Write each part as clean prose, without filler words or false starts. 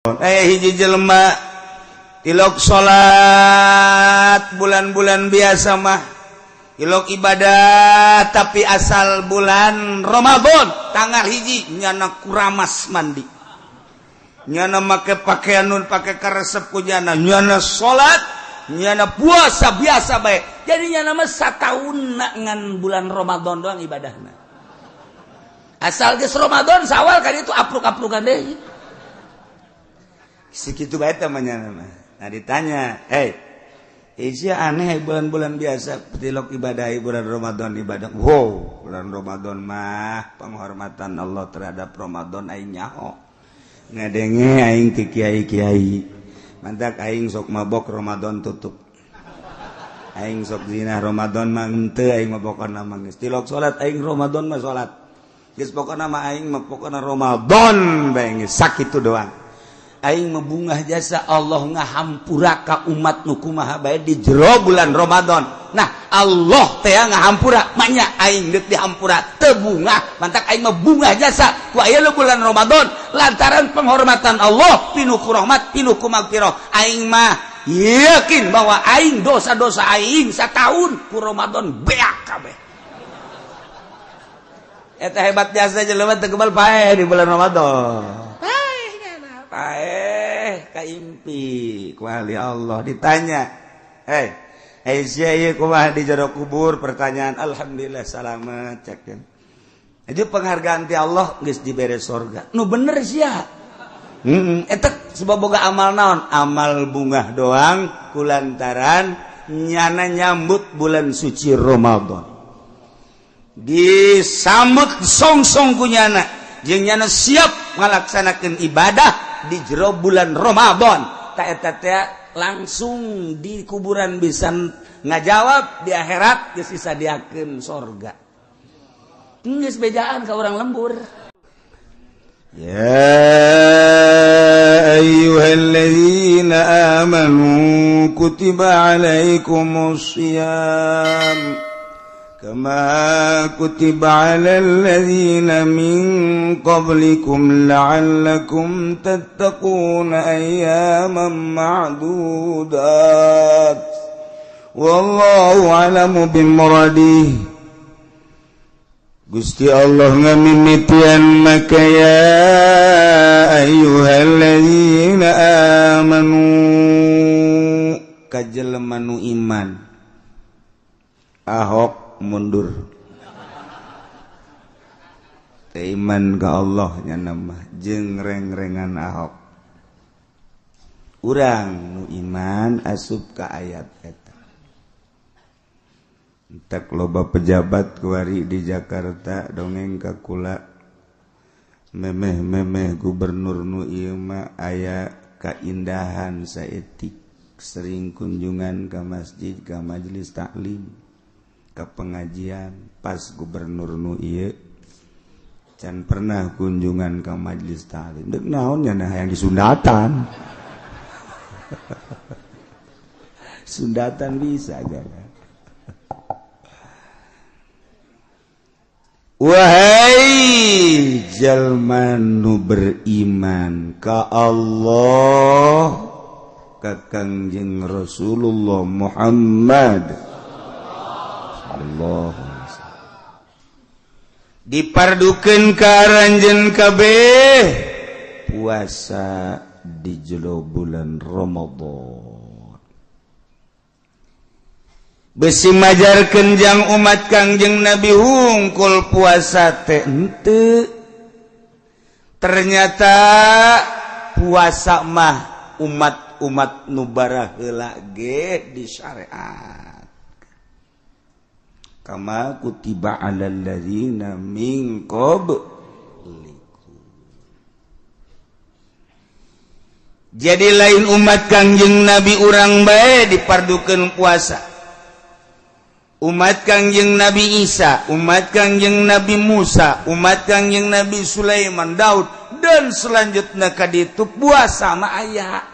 Hiji jelema tilok salat bulan-bulan biasa mah tilok ibadah, tapi asal bulan Ramadan tanggal 1 nyana kuramas mandi, nyana make pakaian nun pake karesep ku nyana, nyana salat, nyana puasa biasa bae. Jadi nyana mah sataun ngan bulan Ramadan doang ibadahna. Asal geus Ramadan sawal kan itu apruk-aprukan deui. Segitu bae temannya nama. Nah ditanya, "Hey, sia aneh bulan-bulan biasa tilok ibadah, bulan Ramadan ibadah." Wow, bulan Ramadan mah penghormatan Allah terhadap Ramadan aing nyaho. Ngadenge aing ti kiai-kiai. Mantak aing sok mabok Ramadan tutup. Aing sok zina Ramadan mah henteu, aing mah pokona mah geus tilok salat aing Ramadan mah salat. Geus pokona mah aing mah pokona Ramadan bae geus sakitu doang. Aing mebungah jasa Allah ngahampura ka umat nu kumaha bae di jero bulan Ramadan. Nah, Allah teh ngahampura, manya aing deuk dihampura teu bungah, mantak aing mah bungah jasa ku aya bulan Ramadan lantaran penghormatan Allah pinuh ku rahmat, pinuh ku magfirah. Aing mah yakin bahwa aing dosa-dosa aing sataun ku Ramadan beak kabeh. Eta hebat jasa jelema teu kebal paeh di bulan Ramadan. Paeh kaimpi ku ahli Allah ditanya, "Hei, hey sia ieu kumaha di jero kubur?" Pertanyaan, "Alhamdulillah salamet," cek. Itu penghargaan ti Allah geus dibere sorga. Nu bener sia. Heeh, eta sebab boga amal naon? Amal bungah doang kulantaran nyana nyambut bulan suci Ramadan. Disambut song-song ku nyana, jeung nyana siap ngalaksanakeun ibadah di jero bulan Ramadan. Tak eta teh langsung di kuburan bisa ngajawab, di akhirat geus disadiakeun sorga. Geus bejaan ka urang lembur. Ya ayyuhalladzina amanu kutiba alaikumus shiyam kama kutiba alal ladzina min qablikum la'allakum tattaquna ayyaman ma'dudat wallahu a'lamu bimuradihi. Gusti Allah ngamimitian maka ya ayyuhalladzina amanu ka jelema nu iman. Ahok mundur teh iman ka Allah nya mah jeung reng-rengan Ahok. Urang nu iman asup ka ayat eta. Entek loba pejabat kuari di Jakarta dongeng ka kula, memeh-memeh gubernur nu ieu mah aya kaindahan saetik, sering kunjungan ke masjid, ke majelis taklim, ke pengajian. Pas gubernur nu ieu can pernah kunjungan ke majelis taklim, dek naon nya nah yang disundatan. Sundatan bisa aja. Wahai jalma nu beriman ka Allah, ka Kangjeng Rasulullah Muhammad sallallahu alaihi wasallam, dipardukeun ka aranjeun kabeh puasa di jero bulan Ramadan. Besi majarkeun jang umat Kangjeng Nabi hungkul puasa teh henteu. Ternyata puasa mah umat-umat nu baraheula ge di syariat. Kama kutiba alal ladzina min qablikum. Jadi lain umat Kangjeng Nabi urang bae dipardukeun puasa. Umat Kangjeng Nabi Isa, umat Kangjeng Nabi Musa, umat Kangjeng Nabi Sulaiman, Daud, dan selanjutnya ka ditu puasa mah aya.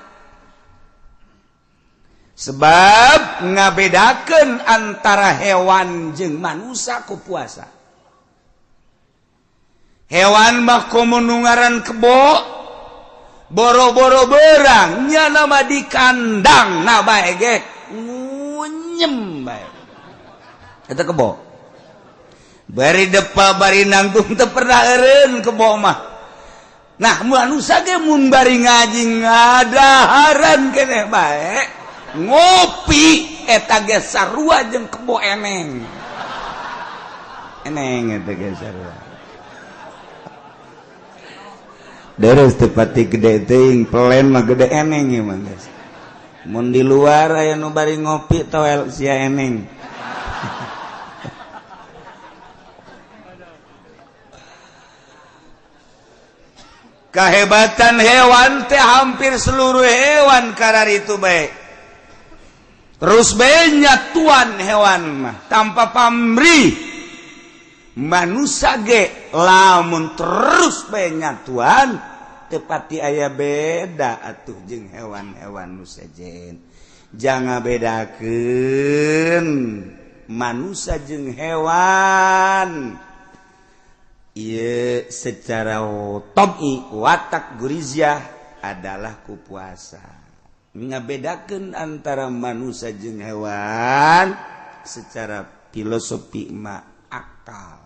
Sebab ngabedakeun antara hewan jeung manusia ku puasa. Hewan mah komo nu ngaran kebo, Boro-boro berang nya nama di kandang na bae ge ngunyem bae. Eta kebo. Bari depa bari nangtung teu pernah eureun kebo mah. Nah manusia ge mun bari ngaji ngadaharan keneh bae ngopi eta ge sarua jeung kebo eneng. Eneng eta ge sarua. Deres tepati gede teuing pelen mah gede eneng ieu mah geus. Mun di luar aya nu bari ngopi toel sia eneng. Kehebatan hewan teh hampir seluruh hewan karar itu bae. Terus bae nyatuan hewan mah tanpa pamrih. Manusia ge lamun terus bae nyatuan tepati aya beda atuh jeung hewan-hewan nu sejen. Jangan bedakeun manusia jeung hewan. Ieu secara tabii watak guriziah adalah ku puasa. Ngabedakeun antara manusia jeung hewan secara filosofi mah akal,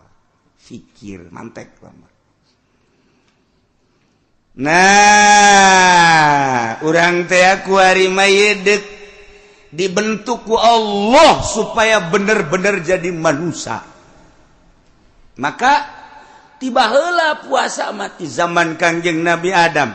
fikir, mantek lama. Nah, urang teh kuari mah deuk dibentuk ku Allah supaya bener-bener jadi manusia. Maka tiba heula puasa mati zaman Kangjeng Nabi Adam,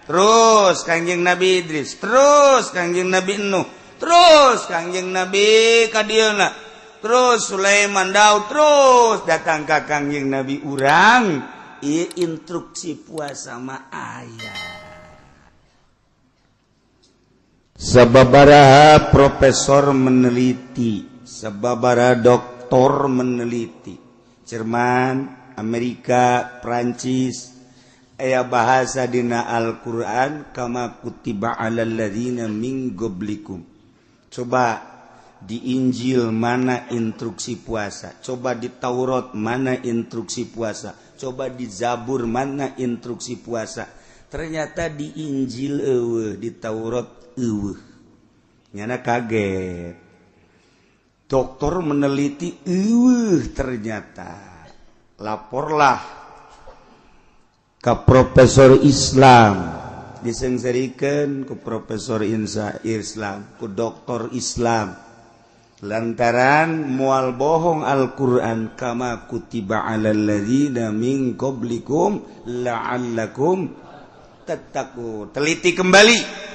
terus Kangjeng Nabi Idris, terus Kangjeng Nabi Nuh, terus Kangjeng Nabi kadieuna, terus Sulaiman Daud, terus datang ka Kangjeng Nabi urang, ieu instruksi puasa mah aya. Sababaraha profesor meneliti, sababaraha doktor meneliti, Jerman, Amerika, Prancis, aya bahasa dina Al-Qur'an kama kutiba alal ladzina min qablikum. Coba di Injil mana instruksi puasa, coba di Taurat mana instruksi puasa, coba di Zabur mana instruksi puasa. Ternyata di Injil eueuh, di Taurat eueuh. Nyana kaget. Dokter meneliti eueuh ternyata. Laporlah ke profesor Islam, disengserikan ke profesor Insa Islam, ke doktor Islam. Lantaran mual bohong Al-Qur'an kama kutiba alal ladzina min qablikum la'allakum tattaqun. Teliti kembali.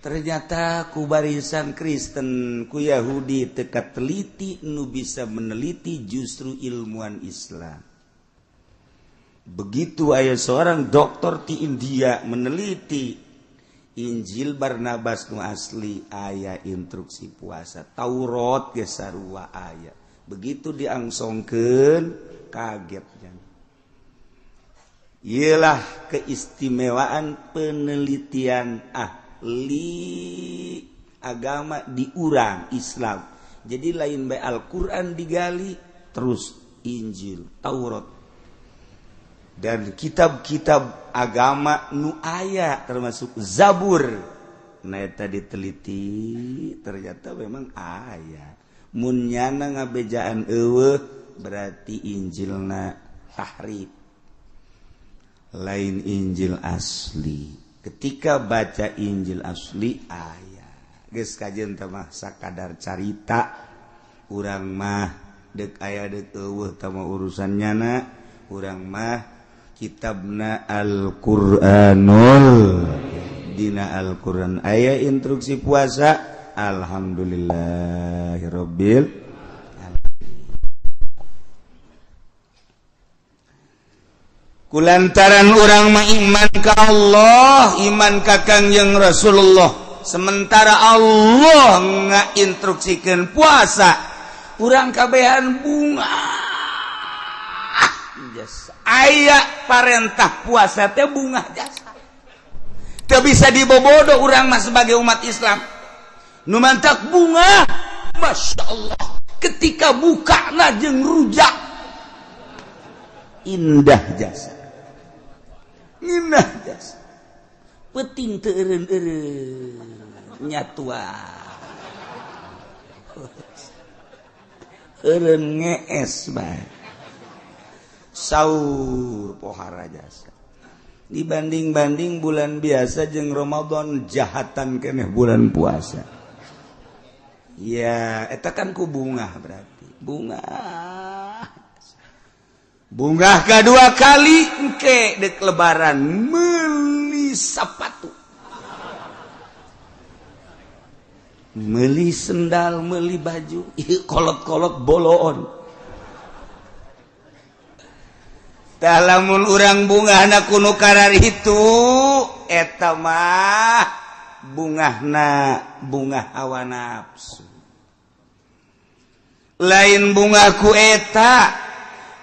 Ternyata ku barisan Kristen, ku Yahudi teka teliti nu bisa meneliti justru ilmuwan Islam. Begitu aya seorang doktor di India meneliti Injil Barnabas nu asli aya instruksi puasa, Taurat ge sarua aya. Begitu diangsongkeun kaget jan. Iyalah keistimewaan penelitian ahli agama diurang Islam. Jadi lain bae Al-Qur'an digali terus Injil, Taurat dan kitab-kitab agama nu aya termasuk Zabur. Nah eta diteliti ternyata memang aya. Mun nyana ngabejaan eueuh berarti Injilna tahrif, lain Injil asli. Ketika baca Injil asli aya. Geus kajeun teh mah sakadar carita urang mah deuk aya deuk eueuh teh mah urusan nyana. Urang mah kitabna Al-Qur'anul, dina Al-Qur'an aya instruksi puasa. Alhamdulillahirabbil alamin. Kulantaran urang mah iman ka Allah, iman ka Kangjeng Rasulullah, sementara Allah ngainstruksikeun puasa, urang kabehan bunga. Jasa. Aya parentah puasa teh bungah jasa. Teu bisa dibobodo urang mah sebagai umat Islam. Nu mantak bunga, Masya Allah. Ketika bukana jeung rujak, indah jasa. Indah jasa. Peuting teu eureun-eureun nyatua. Eureun ngees bae. Saur pohara jasa. Dibanding-banding bulan biasa jeung Ramadan jahatan keneh bulan puasa. Ya, eta kan ku bungah berarti. Bungah. Bungah kedua kali engke dek lebaran meuli sepatu. Meuli sendal, meuli baju, ieu kolot-kolot boloon. Tah lamun urang bungahna ku nu kararitu eta mah bungahna bungah hawa nafsu. Lain bungah ku eta,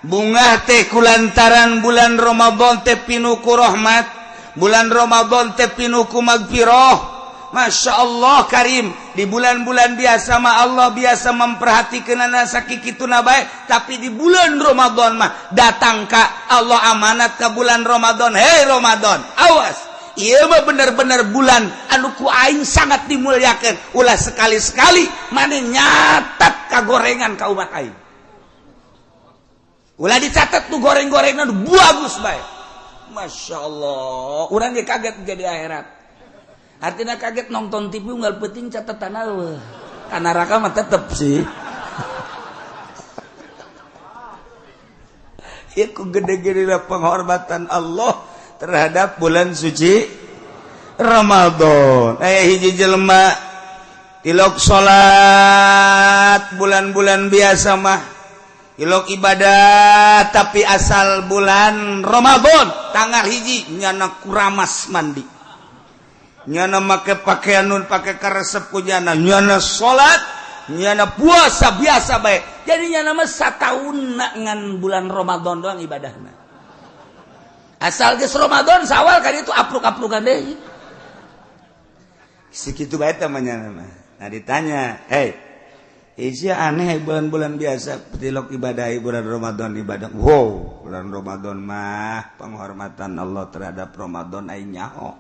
bungah teh kulantaran bulan Ramadan teh pinuh ku rahmat, bulan Ramadan teh pinuh ku magfirah. Masya Allah karim, di bulan-bulan biasa mah Allah biasa memperhatikan sakikituna bae, tapi di bulan Ramadan mah datang ka Allah amanat ka bulan Ramadan. Hei Ramadan, awas, ieu mah bener-bener bulan anu ku aing sangat dimuliakan. Ulah sekali-sekali maneh nyatat kagorengan ka umat aing. Ulah dicatat tuh goreng-gorengan bagus bae. Masya Allah, urang ge kaget jadi akhirat. Artinya kaget nonton TV unggal penting catatan eueuh. Ka neraka mah tetep sih. Ieu ku gede-gede penghormatan Allah terhadap bulan suci Ramadan. Aya hiji jelema tilok salat bulan-bulan biasa mah ilok ibadah, tapi asal bulan Ramadan tanggal hiji nyana kuramas mandi, nyana make pakaian nun pake karesep ku nyana, nyana salat, nyana puasa biasa bae. Jadi nyana mah sataun ngan bulan Ramadan doang ibadahna. Asal geus Ramadan sawal kan itu apruk-aprukan deui. Sakitu bae teh mah nyana mah. Nah ditanya, "Hei, Isya aneh bulan-bulan biasa tilok ibadah bulan Ramadan ibadah." Wow, bulan Ramadan mah penghormatan Allah terhadap Ramadan aing nyaho.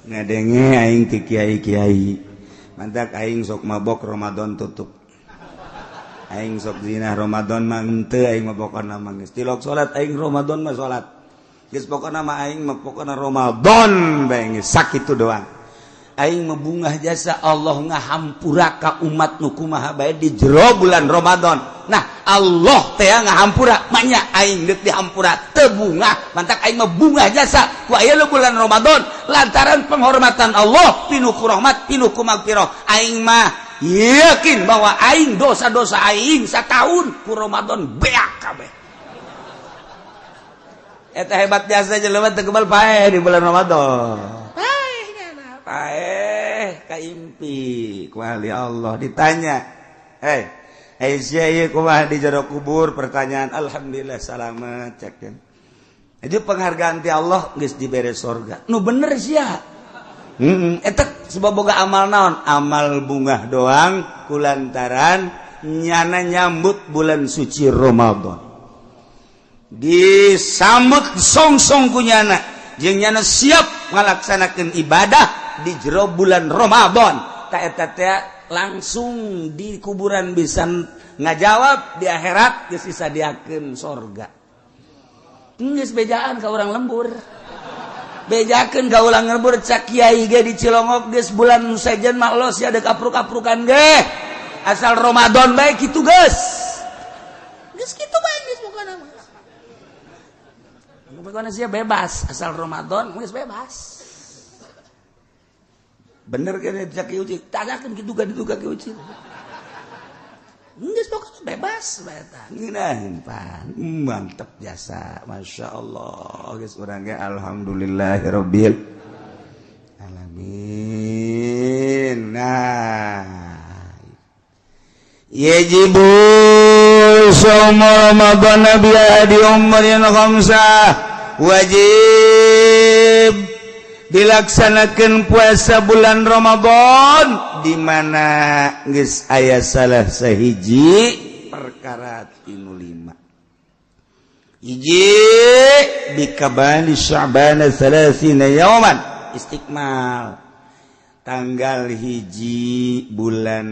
Ngadenge aing ti kiai-kiai. Mantak aing sok mabok Ramadan tutup. Aing sok zina Ramadan mah henteu, aing mah pokona mah geus tilok salat aing Ramadan mah salat. Geus pokona mah aing mah pokona Ramadan bae geus sakitu doang. Aing mebungah jasa Allah ngahampura ka umat nu kumaha bae di jero bulan Ramadan. Nah, Allah teh ngahampura, manya aing deuk dihampura teu bungah, mantak aing mah bungah jasa ku aya bulan Ramadan lantaran penghormatan Allah pinuh ku rahmat, pinuh ku magfirah. Aing mah yakin bahwa aing dosa-dosa aing sataun ku Ramadan beak kabeh. Eta hebat jasa jelema teu kebal paeh di bulan Ramadan. Paeh kaimpi ku ahli Allah ditanya, "Hei, sia ieu kumaha di jero kubur?" Pertanyaan, alhamdulillah salamet cekeun. Jadi penghargaan ti Allah geus dibere sorga. Nu bener sia. Eta sebab boga amal naon? Amal bungah doang kulantaran nyana nyambut bulan suci Ramadan. Disambut song-song ku nyana, jeung nyana siap ngalaksanakeun ibadah di jero bulan Ramadan. Tak eta teh langsung di kuburan bisa ngajawab, di akhirat geus disadiakeun sorga. Geus bejaan ka urang lembur. Bejakeun ka urang lembur cak kiai ge di Cilongok geus bulan sejen mah los ya deuk apruk-aprukan ge. Asal Ramadan bae kitu geus. Geus kitu bae geus pokona mah. Pokona sia bebas asal Ramadan geus bebas. Bener kan cak Ki Uci, tanyakeun kitu ka ditu ka Ki Uci. Geus pokona bebas bae eta. Ngeunaheun pan, mantep jasa. Masya Allah, geus urang ge alhamdulillahirabbil alamin. Nah, yajibu shaum Ramadan bi ahdi umrin khamsah, wajib dilaksanakan puasa bulan Ramadan di mana geus aya salah sahiji perkara tinu lima. Hiji bikabali Sya'ban 30 yauman, Istikmal tanggal 1 bulan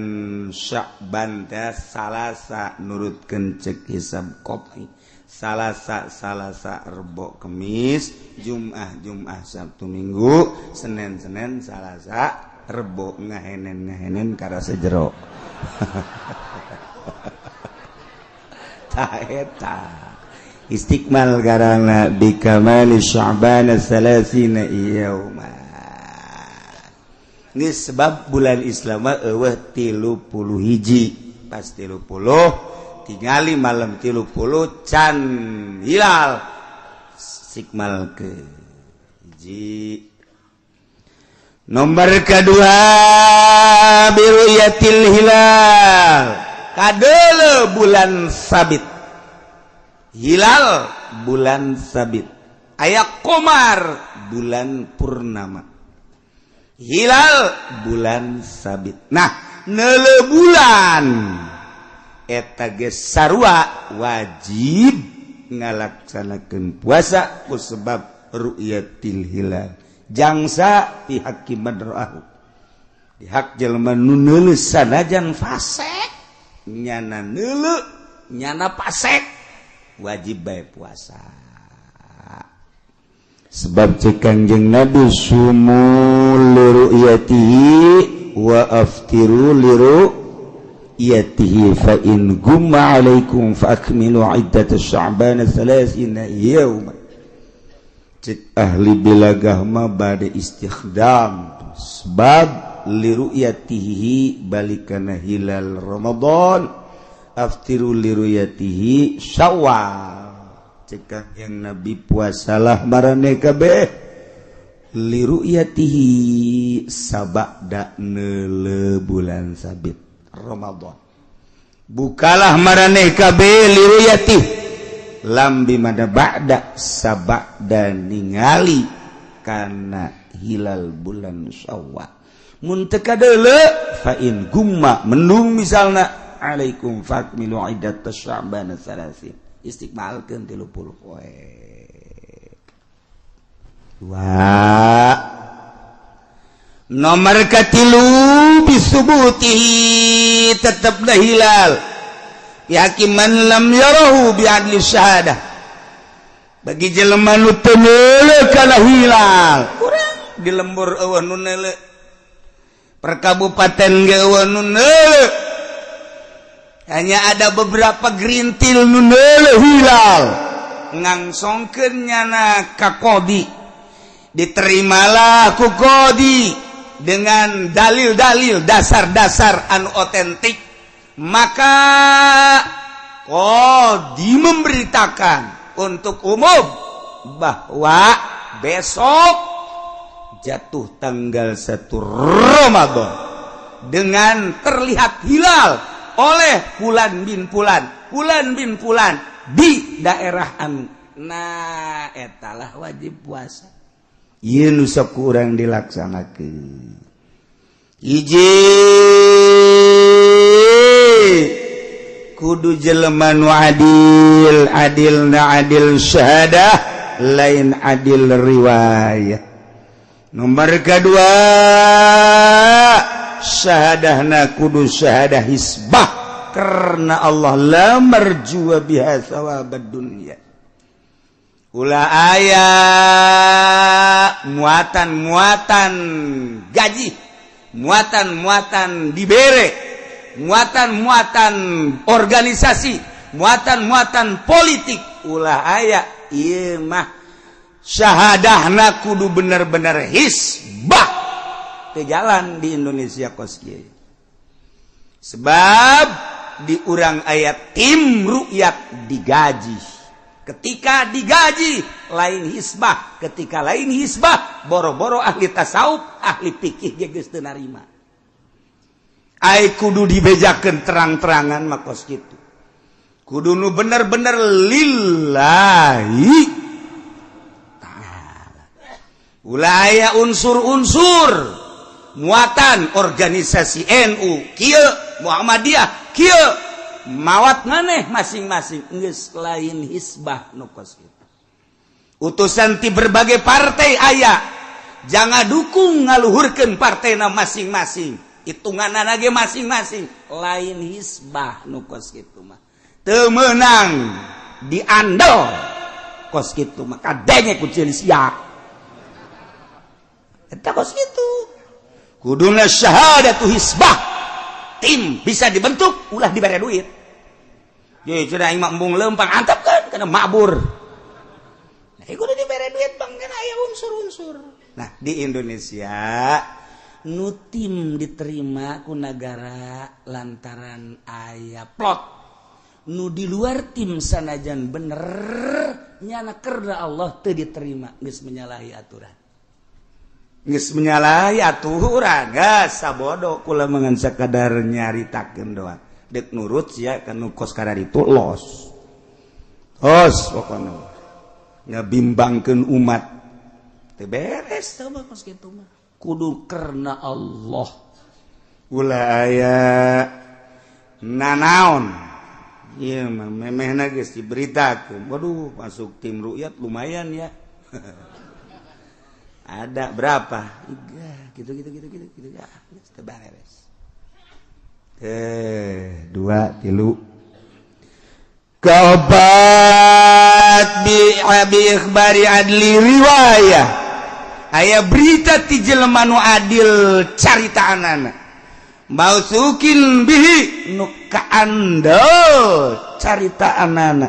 Sya'ban teh Salasa, nurutkeun cek hisab qot'i. Salasa, Salasa, Rebo, Kemis, Jum'ah, Jum'ah, Sabtu, Minggu, Senin, Senin, Salasa, Rebo, ngahenen ngahenen karasa jero. Tah eta istikmal karana bikamali Sya'ban salasina yauma. Ini sebab bulan Islam eueuh 31, pas 30 tingali malam 30 can hilal sikmal ke hiji. Nomor kedua biruyatil hilal, kadele bulan sabit, hilal bulan sabit, aya komar bulan purnama, hilal bulan sabit. Nah, neule bulan eta geus sarua wajib ngalaksanakeun puasa ku sebab ru'yatil hilal. Jangsa pihak kiman ra'ahu, dihak jelema nu neuleuh sanajan fasek, nyana neuleuh nyana pasek, wajib bae puasa. Sebab cek Kangjeng Nabi sumu liru'yatihi wa aftiru liru'yatihi fa in gumma alaikum fa akmilu iddat sya'ban 30 yawma. Cek ahli bilagah mah bade istikhdam sebab liru'yatihi balikana hilal Ramadan, aftiru liru'yatihi Syawal. Cek yang Nabi puasalah marane kabeh liru'yatihi sabada neule bulan sabit Ramadan. Bukalah marane kabeh liru'yatihi lambi mada ba'da sabada ningali kana hilal bulan Syawal. Mun teu kadeule fa in gumma mendung misalna alaikum fakmilu iddat sya'ban 30, istiqmalkeun 30 poe. Dua. Nomor katilu bisubutihi tetaplah hilal bihakiman lam yarahu biadli syahadah, bagi jelema nu teu neuleuh kana hilal. Urang di lembur eueuh nu neuleuh, per kabupaten ge eueuh nu neuleuh, hanya ada beberapa gerintil nu neuleuh hilal, ngangsongkeun nyana ka qadi, diterimalah ku qadi dengan dalil-dalil dasar-dasar anu otentik, maka qadi memberitakan untuk umum bahwa besok jatuh tanggal 1 Ramadan dengan terlihat hilal oleh fulan bin fulan, fulan bin fulan di daerah anu. Nah, etalah wajib puasa. Ieu nu sok kurang dilaksanakeun. Hiji kudu jelema nu adil, adil na adil syahadah, lain adil riwayah. Nomor kedua syahadahna kudu syahadah hisbah karena Allah la marjua biha thawabad dunya. Ulah aya muatan-muatan gaji, muatan-muatan dibere, muatan-muatan organisasi, muatan-muatan politik, ulah aya. Ieu mah syahadahna kudu bener-bener hisbah. Teu jalan di Indonesia kos kieu. Sebab di urang aya tim rukyat digaji. Ketika digaji lain hisbah, ketika lain hisbah boro-boro ahli tasawuf, ahli fikih ge geus teu narima. Ai kudu dibejakeun terang-terangan mah kos kitu. Kudu nu bener-bener lillahi ta'ala. Ulah aya unsur-unsur muatan organisasi NU kieu, Muhammadiyah kieu, mawat maneh masing-masing geus lain hisbah nu kos kitu. Utusan ti berbagai partai aya, Jangan dukung ngaluhurkeun partena masing-masing. Hitunganna ge masing-masing. Lain hisbah nu kos kitu mah. Teu meunang diandel kos kitu mah kadenge ku ceuli sia. Eta kos kitu. Kuduna syahadatu hisbah. Tim bisa dibentuk ulah dibere duit. Ye cenah aing mah embung leumpang antep kan kana mabur. Nah, kudu dibere duit bang kan aya unsur-unsur. Nah, di Indonesia nu tim diterima ku nagara lantaran aya plot. Nu di luar tim sanajan bener nyana kerna Allah teu diterima geus menyalahi aturan. Geus menyalahi aturan, geus sabodo kula mengan sakadar nyaritakeun doang. Dek nurut sia kanu kos kararitu los. Los pokona. Ngabimbangkeun umat. Teu beres teh mah kos kitu mah. Kudu karena Allah. Ulah aya nanaon. Ieu mah memehna geus diberitakeun. Waduh, masuk tim rukyat lumayan ya. Ada berapa? Gitu gitu gitu gitu gitu ya, geus teu beres. 2 3 kaopat bi abi ikhbari adli riwayah. Aya berita ti jelema nu adil caritaanana. Mausukin bihi nu kaandel caritaanana.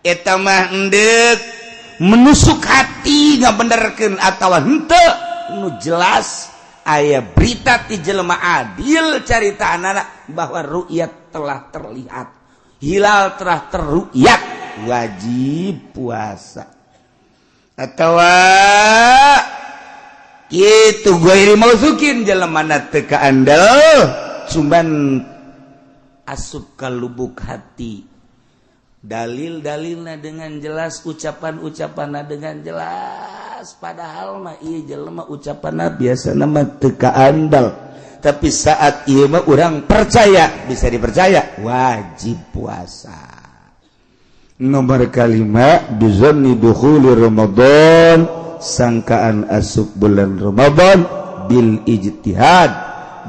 Eta mah endek menusuk hati ngabenerkeun atawa henteu nu jelas aya berita ti jelema adil caritaanana bahwa ru'yat telah terlihat, hilal telah terru'yat, wajib puasa. Atawa kitu ghairi mausukin jelema na teu kaandel cuman asup ka lubuk hati. Dalil-dalilna dengan jelas, ucapan-ucapanna dengan jelas, padahal mah ieu jelema ucapanna biasana mah teu kaandel, tapi saat ieu mah urang percaya, bisa dipercaya, wajib puasa. Nomor kelima, bizanni dukhuli Ramadan, sangkaan asup bulan Ramadan bil ijtihad,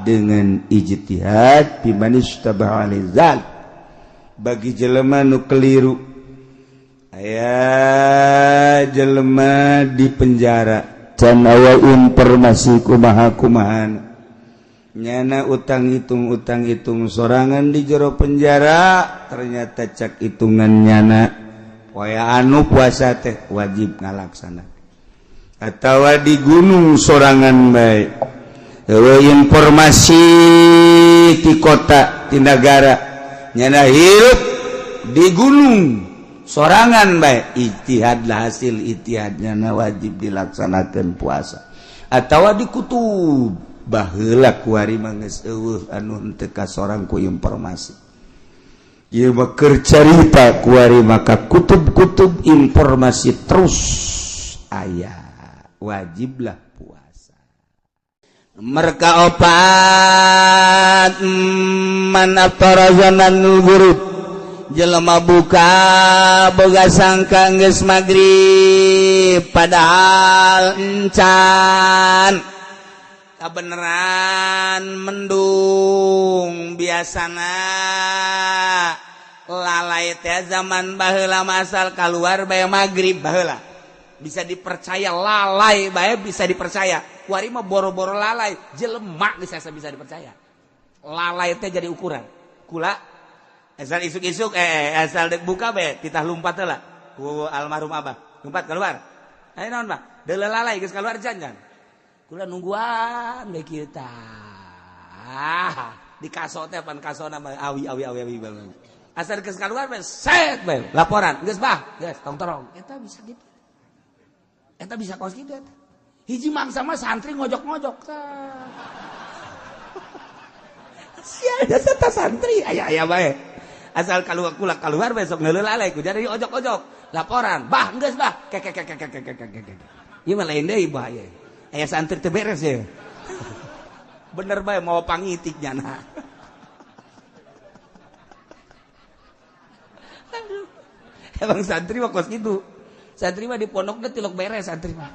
dengan ijtihad bimanistabah alizal, bagi jelema nu keliru. Aya jelema di penjara can aya informasi kumaha-kumahan, nyana utang hitung sorangan di jero penjara, ternyata cak hitungan nyana poe anu puasa teh wajib ngalaksana. Atawa di gunung sorangan bae eueuh informasi ti kota ti nagara, nyana hirup di gunung sorangan bae, ijtihadlah hasil ijtihadnya na wajib dilaksanakan puasa. Atawa di kutub baheula kuari mah geus eueuh anu henteu kasorang ku informasi. Ieu mah keur carita kuari maka kutub-kutub informasi terus aya, wajiblah puasa. Mereka opat man aftara zananul ghurub, jelema buka boga sangka geus magrib padahal encan, kabeneran mendung. Biasana lalai teh zaman baheula asal keluar bae magrib baheula bisa dipercaya, lalai bae bisa dipercaya. Kuari mah boro-boro lalai, jelema bisa bisa dipercaya. Lalai teh jadi ukuran. Kula asal isuk-isuk asal dek buka bae titah lumpat heula ku almarhum abah. Lumpat keluar. Ayo naon bah? Deuleu lalai geus keluar jangan. Kula nungguan bae kieu tah. Di kaso teh pan kasona mah awi awi awi awi banget. Asal geus keluar bae set bae laporan geus bah, geus tong torong. Eta bisa gitu. Eta bisa kos kitu eta. Hiji mangsa mah santri ngojok-ngojok tah. Sia eta santri aya aya bae. Asal keluar kula keluar besok ngeuleuh lalai ku jadi ojok-ojok laporan bah geus bah kek kek kek kek kek kek. Ieu mah lain deui bahaya. Aya santri teu beres ya. Bener bae mau pangitik nyana. Aduh. Emang santri mah kos kitu. Santri mah di pondok teh tilok beres santri mah.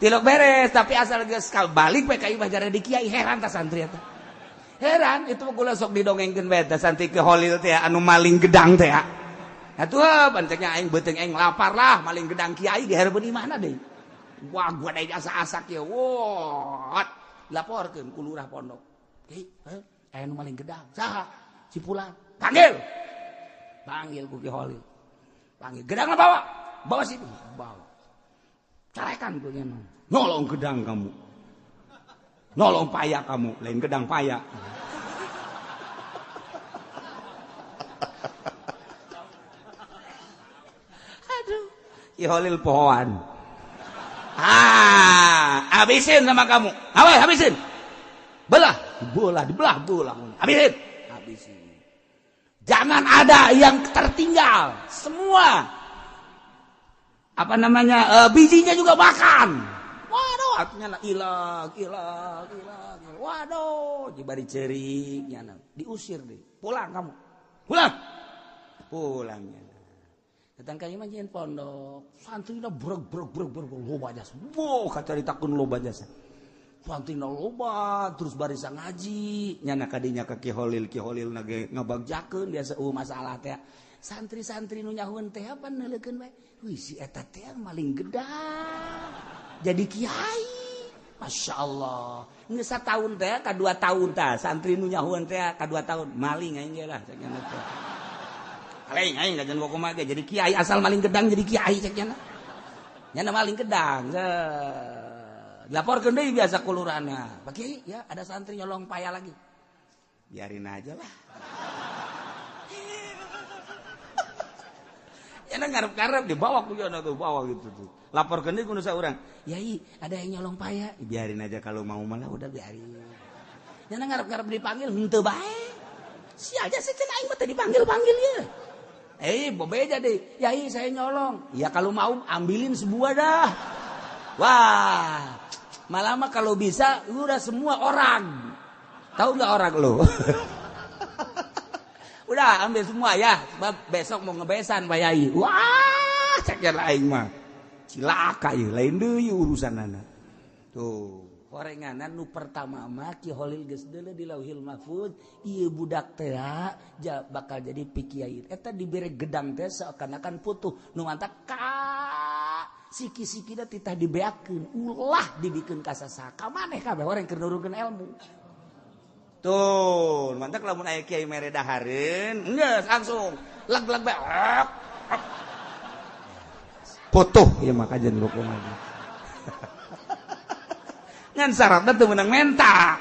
Tilok beres, tapi asal geus balik we ka imah jare di kiai heran ta santri eta. Heran itu mah kula sok didongengkeun bae teh santri ke Holil teh anu maling gedang teh. Atuh panceknya aing beuteung aing lapar lah maling gedang kiai di hareupeun imahna deui. Wah gua deui asa-asak ye. Wah, laporkeun ku lurah pondok. Kiai, aya nu maling gedang. Saha? Si Fulan. Panggil. Panggil ku Ki Holil. Panggil gedangna bawa. Bawa sini. Bawa. Carekan ku nya. Nolong gedang kamu. Nolong paya kamu, lain gedang paya. Aduh, Ki Holil pohoan. Ah, habisin sama kamu. Awas, habisin. Belah, bola, dibelah, bola. Habisin. Habisin. Jangan ada yang tertinggal. Semua. Apa namanya? Bijinya juga makan. Waduh, artinya ilang, ilang, ilang. Waduh, jibari cerik, nyana. Diusir deh. Pulang kamu. Pulang. Pulangnya. Datang ka imah jeung pondok. Santrina breg breg breg breg loba jasa. Wow, kacaritakeun loba jasa. Santrina loba terus barisa ngaji. Nyana kadinya ka Ki Holil, Ki Holil na ge ngabagjakeun biasa masalah teh. Santri-santri nu nyahueun teh apa neuleukeun bae. Wih, si eta teh maling gedang. Jadi kiai. Masya Allah. Geus sataun teh ka 2 tahun tah santri nu nyahueun teh ka 2 tahun maling aing ge lah cek nya teh. Maling aing kajian kumaha ge jadi kiai asal maling gedang jadi kiai cek nya. Nya maling gedang. Laporkeun deui biasa ku lurahna. Pak Kiai, ya ada santri nyolong paya lagi. Biarin aja lah. Ya ngarep-ngarep dibawa ku jono tuh, bawa gitu tuh. Laporkeun deui ku nu saurang. Yai, ada yang nyolong paya. Biarin aja kalau mau malah udah biarin. Nya ngarep-ngarep dipanggil henteu bae. Si aja sih cenah aing mah teu dipanggil-panggil ye. Bobeja deh. Yai, saya nyolong. Ya kalau mau ambilin sebuah dah. Wah, malah mah kalau bisa udah semua orang. Tahu nggak orang lu? Udah ambil semua ya, sebab besok mau ngebesan Pak Yai. Wah, cek aing mah. Cilaka ieu, lain deui urusanana. Tuh, horenganan nu pertama mah Ki Holil geus deuleu di Lauhil Mahfuz, ieu budak teh bakal jadi pikiai. Eta dibere gedang teh seakan-akan putuh, nu mantak ka siki-sikina titah dibeakeun, ulah dibikeun ka sasaha. Ka maneh kabeh orang keur nurunkeun ilmu. Tuh, mantak lamun aya kiai mere dahareun, geus langsung leg-leg bae. Putuh ieu mah kajian hukum aja. Ngan syaratna teu meunang menta.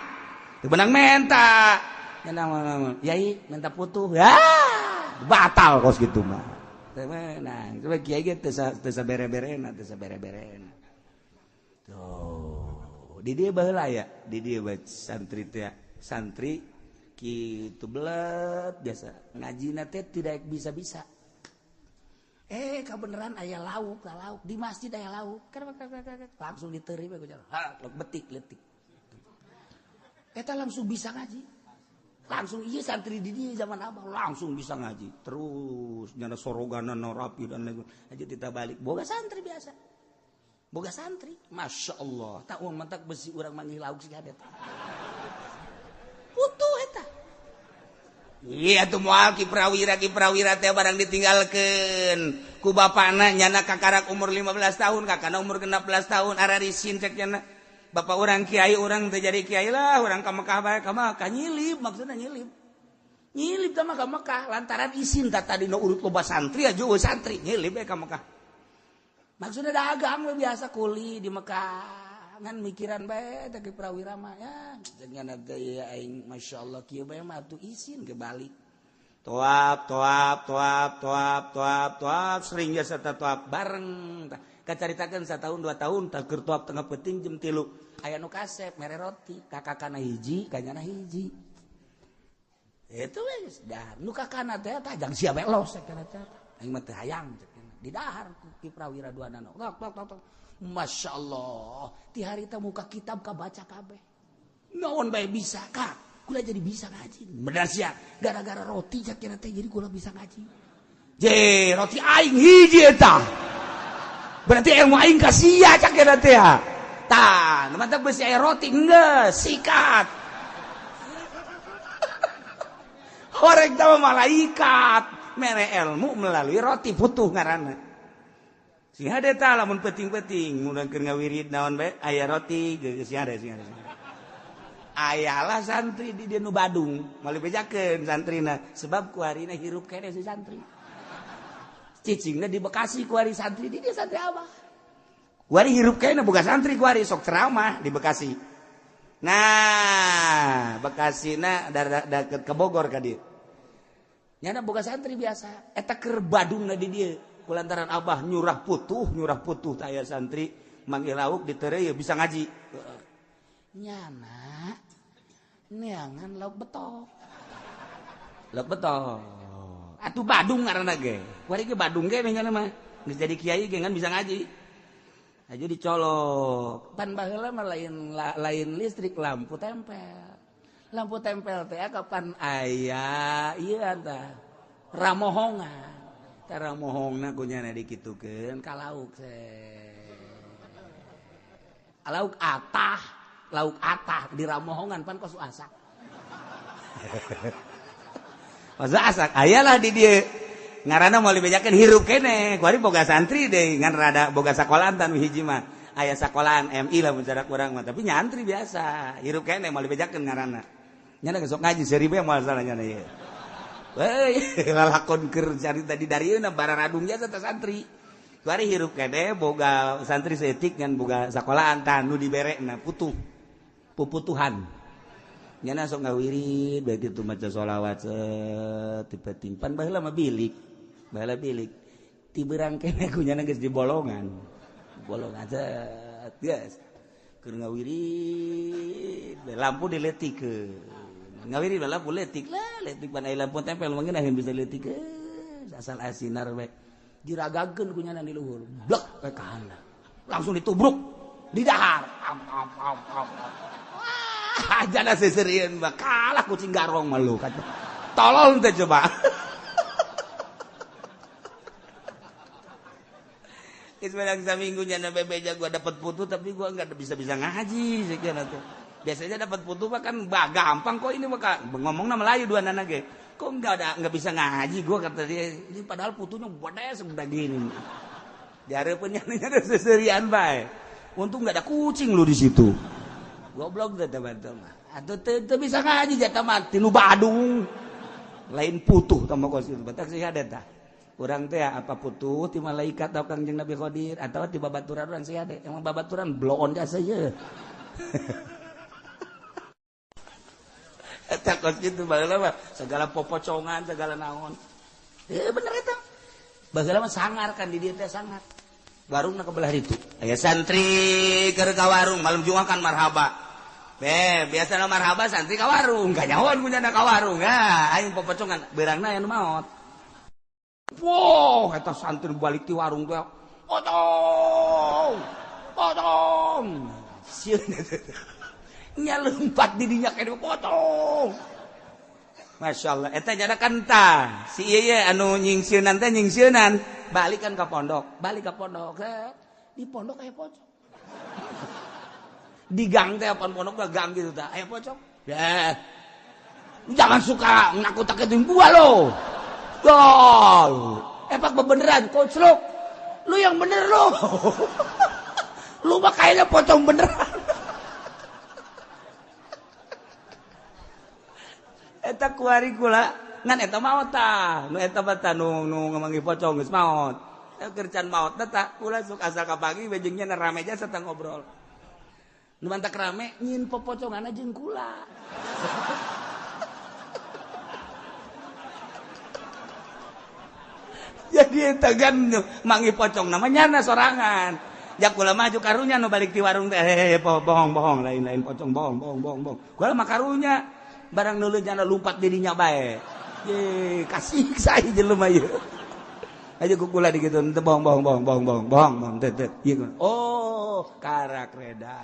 Teu meunang menta. Nya yai minta putuh. Ya, batal kos kitu mah. Teu meunang. Coba kiai ge teu sabere-berena, teu sabere-berena. Tuh, di dieu baheula ya, di dieu bae santri teh. Santri kitu belet biasa ngajina teh tidak bisa-bisa. Kebeneran aya lauk, lauk di masjid aya lauk. Langsung diteri we ku jalan. Ha, betik letik. Eta langsung bisa ngaji. Langsung ieu santri di dieu zaman abah langsung bisa ngaji. Terus nyana soroganan rapi dan lain. Aja kita balik boga santri biasa. Boga santri, Masya Allah. Tak uang mentak besi urang manggih lauk sih hadet. Putuh eta. Iya tuh moal Ki Prawira teh barang ditinggalkeun ku bapana nyana kakarak umur 15 tahun kakana umur 16 tahun ararisin cek nyana. Bapak urang kiai urang teh jadi kiai lah urang ka Mekah bae ka Mekah nyilip maksudna nyilip. Nyilip teh mah ka Mekah lantaran isin tah tadi nu urut loba santri aja eueuh santri nyilip bae ka Mekah. Maksudna dagang we biasa kuli di Mekah. Ngan mikiran bae teh Ki Prawira mah ya dengan teh aing masyaallah kieu bae mah atuh isin ke balik. Toap toap toap toap toap toap sering biasa toap bareng tah kacaritakeun satahun 2 tahun tah keur toap tengah peuting jam 3 aya nu kasep mere roti kakakana hiji kanyana hiji. Itu we geus dahar nu kakana teh tah jang sia bae los kana teh aing mah teu hayang di dahar ku Ki Prawira duanana. Tok tok tok. Masya Allah, ti harita muka kitab kabaca kabeh. Naon bae bisa kak, kula jadi bisa ngaji. Bener sia, gara-gara roti cak teh jadi kula bisa ngaji. Je, roti aing hiji eta. Berarti ilmu aing ka sia cak teh. Tah, nu mantap besi aya roti geus sikat. Horeg tah malaikat mere ilmu melalui roti putuh ngaranna. Sing hade tah lamun penting-penting mun keur ngawirid naon bae aya roti geus sing hade sing hade. Ayalah santri di dieu nu Badung, moal dibejakeun santrina sebab kuarina hirup keneh si santri. Cicingna di Bekasi kuari santri di dieu santri abah. Kuari hirup keneh boga santri kuari sok ceramah di Bekasi. Nah, Bekasina deket ke Bogor ka dieu. Nyana boga santri biasa, eta keur Badungna di dieu. Kulantaran abah nyurah putuh tah aya santri manggil lauk ditereu bisa ngaji. Nyana neangan lauk betok. Lauk betok. Atuh Badung ngaranna ge. Kuari ge Badung ge nyana mah. Geus jadi kiai ge ngan bisa ngaji. Aja dicolok. Pan baheula mah lain listrik lampu tempel. Lampu tempel teh kapan aya ieu tah ramohongan. Tah ramohongna ku nyana dikitukeun ka lauk Lauk atah. Lauk atah di ramohongan pan kos asak. Kos asak ayalah di dieu. Ngaranna moal dibejakeun hirup keneh. Kuari boga santri deui ngan rada boga sakolahan tan hiji mah. Aya sakolahan MI lah mun cara kurang mah, tapi nyantri biasa. Hirup keneh moal dibejakeun ngaranna. Nyana geus sok ngaji seribu yang moal salah nyana ieu. Weuh, lalakon keur carita di darieuna bararadung jasa teh santri. Kuari hirup keneh boga santri saeutik ngan boga sakolahan tah nu diberekna putuh. Puputuhan nyana sok ngawirid bae kitu maca sholawat tipe timpan baheula mah bilik baheula bilik ti beurang keneh ku nyana geus di bolongan bolongan set geus keur ngawirid lampu diletikeun ngawirid lampu letik lah letik pan aya lampu tempel mah ngeunaheun bisa diletikeun asal asinar bae diragakeun ku nyana di luhur blek we ka handap langsung ditubruk di dahar am am am am. Wah, jana seserian mah kalah kucing garong mah lu. Tolol teh coba. Geus menang saminggu nyana bebeja gua dapat putu tapi gua enggak bisa-bisa ngaji sekian atuh. Biasanya dapat putu mah kan gampang kok ini mah ngomongna Melayu dua nana ge. Kok enggak ada enggak bisa ngaji gua kata dia. Ini padahal putunya gede segede gini. Dihareupeun nyana seserian bae. Untung enggak ada kucing lu di situ. Goblok teh teman-teman. Atuh teu bisa ngaji jatah mah tinu Badung. Lain putuh tah mah kos kitu. Batak sih ada tah. Urang teh apa putuh ti malaikat atau Kangjeng Nabi Khidir atau ti babaturan urang sih ada. Emang babaturan bloon jasa ye. Eta kos kitu baheula mah segala popocongan, segala naon. Bener eta. Baheula mah sangar kan di dieu teh sangar. Warungna ke belah itu. Aya santri keur ka warung malam Jumat kan marhaba. Be, biasana marhaba santri ka warung, kanyahoan punya ka warung. Ah, aing popocongan beurangna aya nu maot. Wow, eta santri balik ti warung teh. Potong. Potong. Sieun nya lompat di dinya kene potong. Masya Allah, eta nyana kan tah. Si ieu ye anu nyingsieunan teh nyingsieunan, balik kan ka pondok, balik ka pondok. Di pondok aya pocong. Di gang teh apaan pondok mah gang gitu tah, aya pocong. Ya. Jangan suka nakut-nakutin gua lo. Gol. Epak bebeneran, koclok. Lu yang bener lu. Lu mah kayaknya pocong beneran. Eta kuari kula ngan eta maot tah nu eta mah tah nu ngamanggih pocong geus maot. Kerjaan maot tah kula sok asal ka pagi jeung nya rame jasa tah ngobrol. Nu mantak rame nyin popoconganna jeung kula. Jadi eta gan manggih pocong namanya nyana sorangan. Jak kula maju karunya nu balik ti warung teh bohong-bohong lain-lain pocong bohong bohong bohong bohong. Kula mah karunya barang nulun jana lumpat dirinya bae. Ye, kasih saya jelema ieu. Aja kukula digitu teu bohong bohong bohong bohong bohong bohong bohong teu teu. Ieu. Oh, karak reda.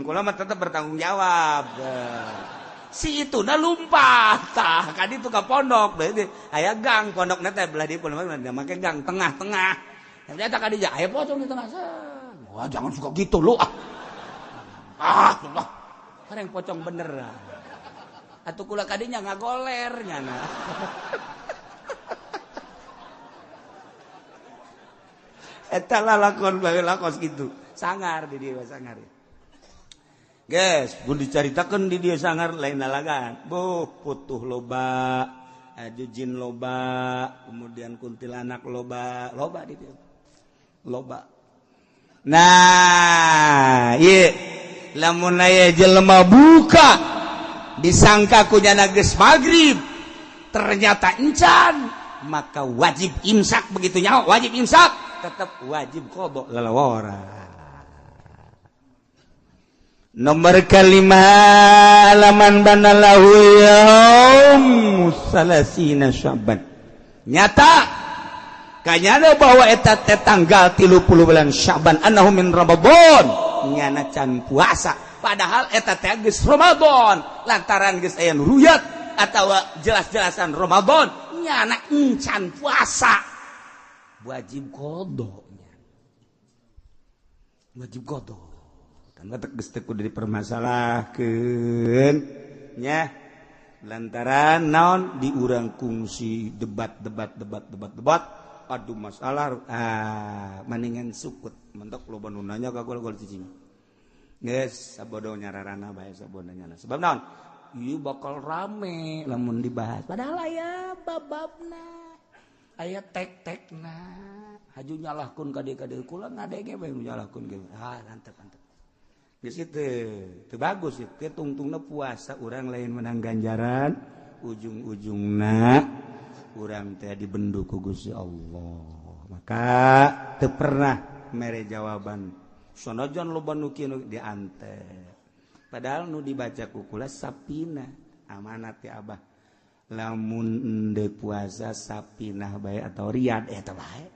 Kula mah tetep bertanggung jawab. Si itu na lumpat tah ka ditu ka pondok. Aya gang pondokna teh belah dieu pondok make gang tengah-tengah. Eta ka dieu aya pocong di tengah. Wah, jangan suka gitu lu ah. Ah, Allah. Kareng pocong bener. Atuh kula kadinya ngagoler nyana. Eta lalakon baheula kos kitu. Sangar di dieu sangar. Guys, mun dicaritakeun di dieu sangar lain lalagan. Buh, putuh loba, jin loba, kemudian kuntilanak loba, loba di dieu. Loba. Nah, ieu lamun aya jelema buka disangka ku nyana geus magrib, ternyata encan, maka wajib imsak begitu nyaho, wajib imsak, tetap wajib qada lalawara. Nomor kelima laman banalahu yaum salasina Sya'ban. Nyata kanyana bahwa eta teh tanggal 30 bulan Sya'ban annahu min Ramadan, nyana can puasa padahal eta teh geus Ramadan lantaran geus aya nu ruyat atawa jelas-jelasan Ramadan nyana encan puasa wajib qada nya. Wajib qada. Geus teu kudu dipermasalahkeun nya lantaran naon di urang kungsi debat aduh masalah maningan sukut mentok loba nu nanya ka gol cicing geus sabodo nyararana bae sabodo nyana sebab naon ieu bakal rame lamun dibahas padahal aya bababna aya tek-tekna haju nyalahkeun ka dieu kula ngadenge bae nyalahkeun ge ah antep di situ itu bagus itu tungtungna puasa orang lain menang ganjaran ujung-ujungna urang teh dibendu ku Gusti Allah maka teu pernah mere jawaban sanajan loba nu kieu diante padahal nu dibaca ku kula sapina amanat ti abah lamun endeu puasa sapinah bae atau riyad eta bae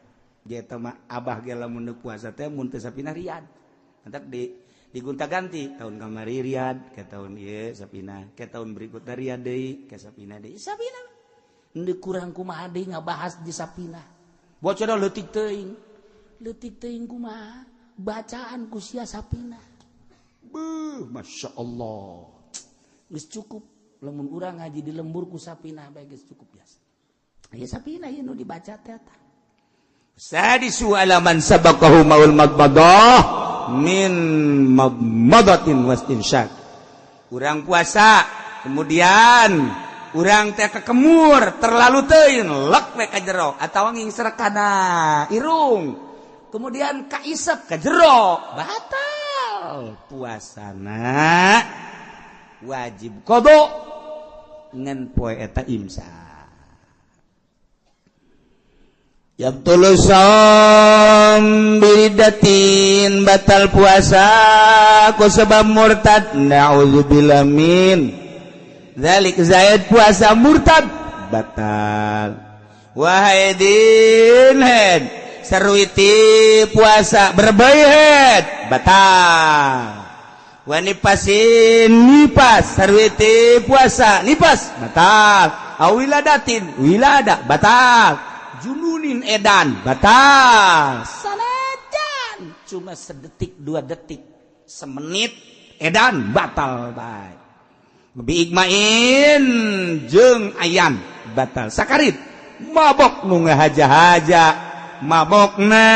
ge eta mah abah ge lamun endeu puasa teh mun teu sapinah riyad entak di digonta-ganti tahun kamari riyad ke tahun ieu sapina ke tahun berikutna riyad deui ke sapina deui sapina henteu kurang kumaha deui ngabahas di sapina bocor leutik teuing kumaha bacaan ku sia sapina beuh masyaallah geus cukup lamun urang ngaji di lembur ku sapina bae geus cukup biasa ieu sapina ieu nu dibaca teh eta sadisu alaman sabaqahu maul madmadah min madmadatin wastinsyak. Urang puasa kemudian urang teh kekemur terlalu teuing lek we ka jero atawa ngingsrek kana irung kemudian kaisep ka jero batal puasana wajib qada ngan poe eta imsak. Yabtulu shaum biridatin batal puasa ku sebab murtad na'udzubillah min dzalik zaid puasa murtad batal wahaidin head sarwiti puasa berbayhet batal wanipasin nipas sarwiti puasa nipas batal awiladatin wilada batal jununin edan batal sanajan cuma sedetik dua detik semenit edan batal bae bi igmain jeung ayam batal sakarit mabok nu ngahaja-haja mabokna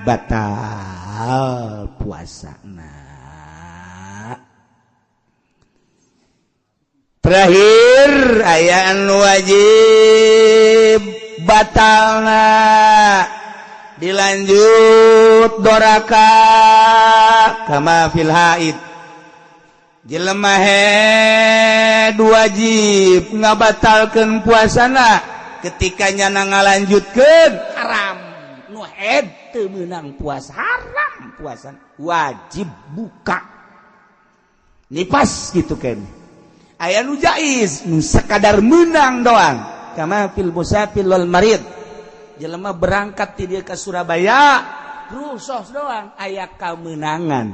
batal puasana. Terakhir aya anu wajib batalna dilanjut doraka kama fil haid jelema head wajib ngabatalkeun puasana ketika nyana ngalanjutkeun haram nu head teu meunang puasa haram puasa wajib buka nipas gitu kan aya nu jaiz nu sekadar meunang doang kama fil musafir wal marid jelema berangkat ti dieu ka Surabaya rusuh doang aya kamenangan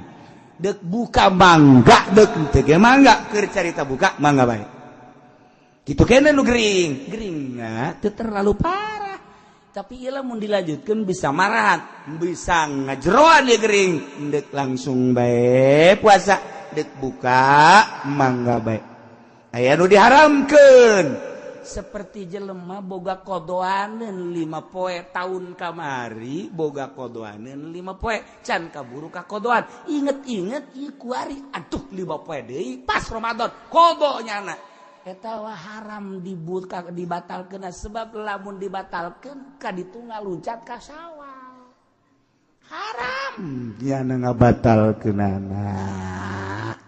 dek buka mangga dek teu ge mangga keur carita buka mangga bae kitu kene nu gering geringna teu terlalu parah Tapi ieu lamun dilanjutkeun bisa marahan, bisa ngajeroan ieu gering. Ndek langsung bae puasa, dek buka mangga bae. Aya nu diharamkeun. Seperti jelema boga kodoaneun 5 poe tahun kamari, boga kodoaneun 5 poe, can kaburu ka kodoan. Inget-inget ieu kuari aduh 5 poe deui pas Ramadan kodo nyana. Eta haram dibuka dibatalkeun sebab lamun dibatalkeun ka ditu ngaluncat ka sawah. Haram nyana ngabatalkeunana.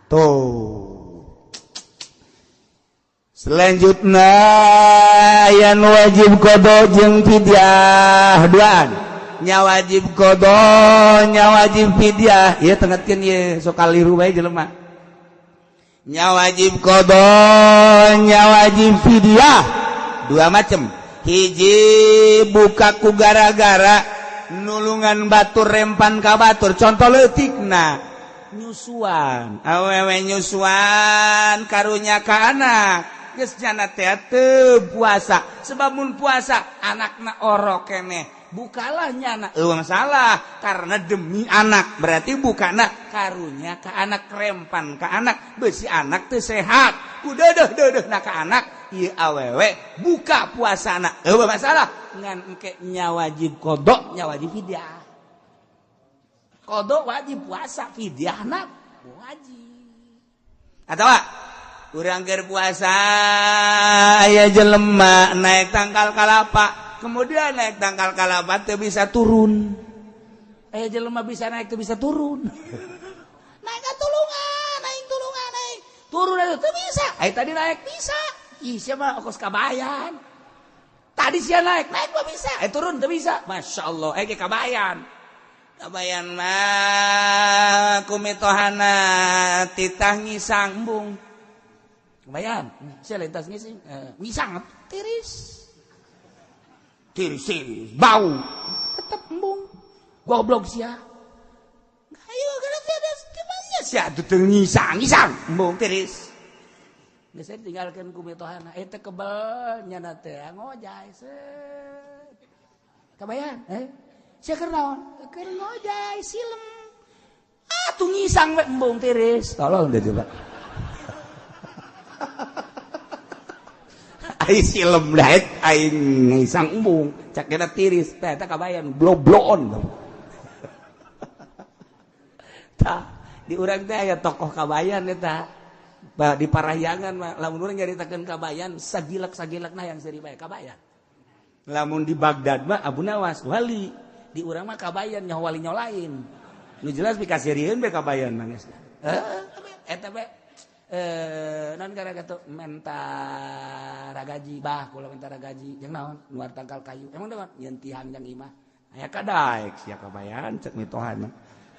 Tuh. Selanjutnya yang wajib qada jeung fidyah duaan. Nya wajib qada, nya wajib fidyah. Ieu tengetkeun ieu sok kaliru bae jelema. Nya wajib qada, nya wajib fidyah. Dua macam. Hiji buka ku gara-gara nulungan batur rempan ka batur. Contoh leutikna nyusuan. Awewe nyusuan karunya ka anak. Geus jana teh teu puasa. Sebab mun puasa anakna orok keneh. Bukalah nyana eueuh masalah karena demi anak berarti bukana karunya ka anak rempan ka anak beusi anak teu sehat ku deudeuh-deudeuhna ka anak ieu awewe buka puasana eueuh masalah ngan engke nya wajib qada nya wajib fidyah qada wajib puasa fidyahna wajib atawa urang keur puasa aya jelema naik tangkal kalapa kemudian naik tangkal kalapa teu bisa turun. Jelema bisa naik teu bisa turun. Naik ka tulungan, naik tulungan, naik. Turun atuh teu bisa. Tadi naik bisa. Ih sia mah kos kabayan. Tadi sia naik, naik mah bisa. Turun teu bisa. Masya Allah, ge kabayan. Kabayan mah kumitohana titah ngisang embung. Kabayan, sia lintas ngising, ngisang tiris. Tiris, bau, tetap embung, goblok sia. Ayo kalau tiada gimana sia tuh ngisang, ngisang, embung tiris. Geus tinggalkeun ku mitohana, eta kebel nyana teh ngojay set. Kabayan, sia keur naon? Keur ngojay silem. Ah tuh ngisang we embung tiris. Tolong deh coba. Ai silem daek aing ngisang embung cak kena tiris teh eta kabayan blobloon. Tah di urang teh aya tokoh kabayan eta di Parahyangan mah lamun urang nyaritakeun kabayan sagilak-sagilakna yang seuri bae kabayan. Lamun di Baghdad mah Abu Nawas wali, di urang mah kabayan nyaho wali nyaho lain. Nu jelas pikaseurieun bae kabayan mah geus. Heuh eta bae non gara gitu menta ragaji bah kula menta ragaji jeung naon nuar tangkal kayu emang naon nyeun tihang jeung imah aya kadaek sia kabayan cek mitohana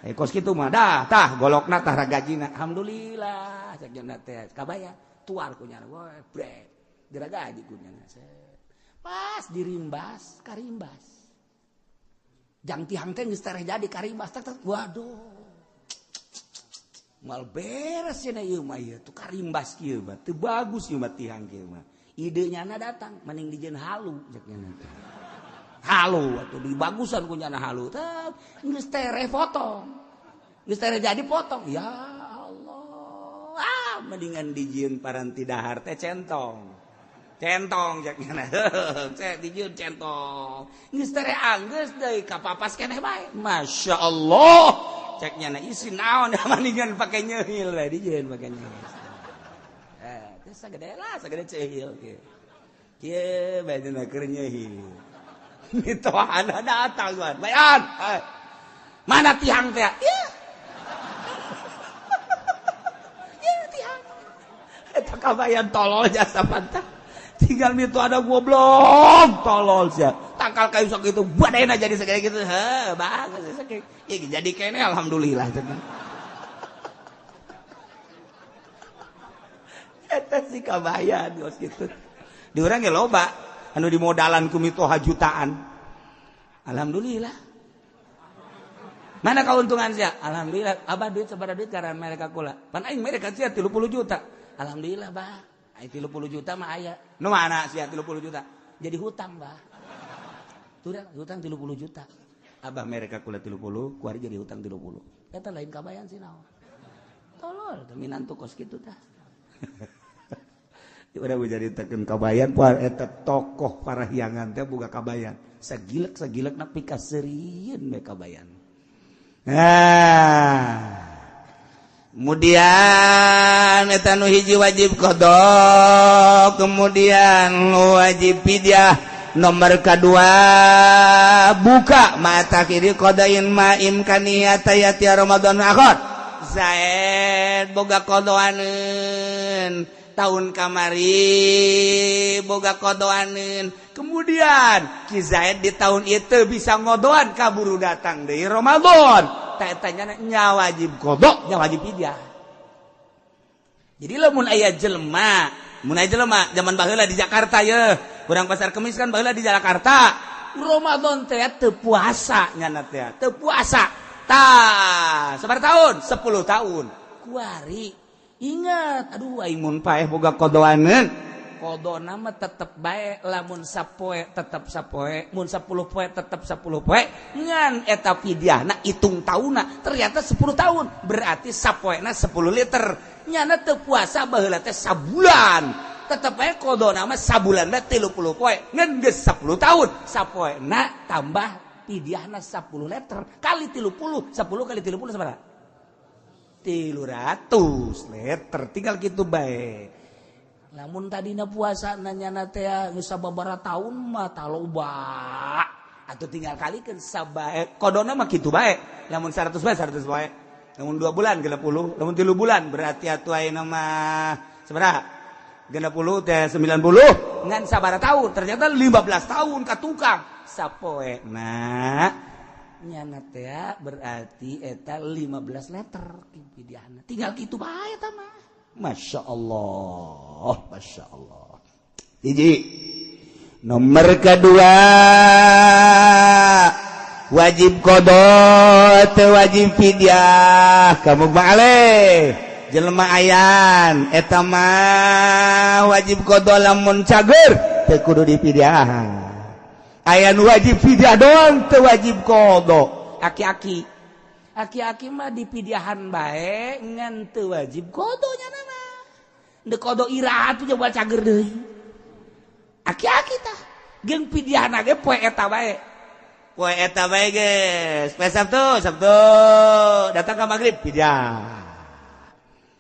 aya kos kitu mah dah tah golokna tah ragajina alhamdulillah cek jeung teh kabayan tuar ku nyana we brek diragaji ku nyana pas dirimbas karimbas jang tihang teh geus tereh jadi karimbas tak waduh mal beres cenah ieu mah ieu tuh karimbas kieu mah teu bagus ieu mah tihang kieu mah ide nyana datang mending dijieun halu cek nyana teh halu atuh dibagusan ku nyana halu teh geus tereh potong geus tereh jadi potong ya Allah ah mendingan dijieun paranti dahar teh centong centong cek nyana cek dijieun centong geus tereh anggeus deui kapapas keneh bae Masya Allah ceknya na isi naon mendingan pakai nyehil lah dijieun pakai nyehil. Teh sagede lah sagede cehil kieu. Kieu bae dina keur nyehil. Mitohana datang tuan. Bayan. Mana tihang teh? Ieu. Ieu tihang. Eta kabayan tolol jasa pantah. Tinggal mito ada goblok tolol sia. Tangkal kayu sok itu badena jadi segede gitu. Heh, bagus segede. Ya jadi kene alhamdulillah cenah. Eta si kabayan geus kitu. Di urang ge loba anu dimodalan ku mitoha jutaan. Alhamdulillah. Mana keuntungan sia? Alhamdulillah. Abah duit sabaraha duit karena mereka kula. Pan aing mereka sia 30 juta. Alhamdulillah, bah. Aing 30 juta mah aya. Nu mana sia 30 juta? Jadi hutang, bah. Hutang 30 juta. Abah mereka kula 30, kuari jadi hutang 30. Eta lain kabayan sih naon. Tolol, minantu kos kitu tah. Udah dicaritakeun kabayan poe eta tokoh parahyangan teh boga kabayan. Sagilek-sagilek na pikaseurieun we kabayan. Nah, kemudian eta nu hiji wajib qada, kemudian wajib fidyah. Nomor kedua buka mata kiri qadain ma imkaniyata yati Ramadan akhir. Zaid boga qadaanun tahun kamari boga qadaanun. Kemudian Ki Zaid di tahun itu bisa ngodoan kaburu datang dari Ramadan. Tak tanya nya wajib qada, nya wajib fidyah. Jadi lamun aya jelema, mun aya jelema zaman baheula di Jakarta ye, urang pasar Kemis kan baheula di Jakarta. Ramadan teh teu puasa nyana teh, teu puasa. Tah, sabaraha tahun? 10 tahun. Kuari ingat, aduh aing mun paeh boga qadaanun. Qadona mah tetep bae lamun sapoe tetep sapoe, mun 10 poe tetep 10 poe, ngan eta fidyahna hitung taunna ternyata 10 tahun, berarti sapoena 10 liter. Nyana teu puasa baheula teh sabulan. Tetep bae qadona mah sabulan mah 30 poe, ngan geus 10 tahun, sapoena tambah fidyahna 10 liter kali 30, 10 kali 30 sabaraha? 300 liter, tinggal gitu bae. Lamun tadina puasa nanyana teh geus sababaraha tahun mah taloba. Atuh tinggal kalikeun sabae qadona mah kitu bae. Lamun 100 bae 100 bae. Lamun 2 bulan 60, lamun 3 bulan berarti atuh ayeuna mah sabaraha? 60 teh 90 ngan sabaraha tahun? Ternyata 15 tahun ka tukang sapoe. Nah, nyana teh berarti eta 15 liter fidyahna. Tinggal kitu bae eta mah. Masya Allah, Masya Allah. Hiji. Nomor kedua wajib qada teu wajib fidyah. Kamu balik jelema ayan eta mah wajib qada lamun cager teu kudu dipidyahan. Ayan wajib fidyah doang teu wajib qada. Aki-aki. Aki-aki mah dipidyahan bae ngan teu wajib qada nya mah. Deuk qada iraha tuh coba cager deui. Aki-aki tah jeung pidyahna ge poe eta bae. Poe eta bae geus. Poe Sabtu, Sabtu datang ka magrib pidyah.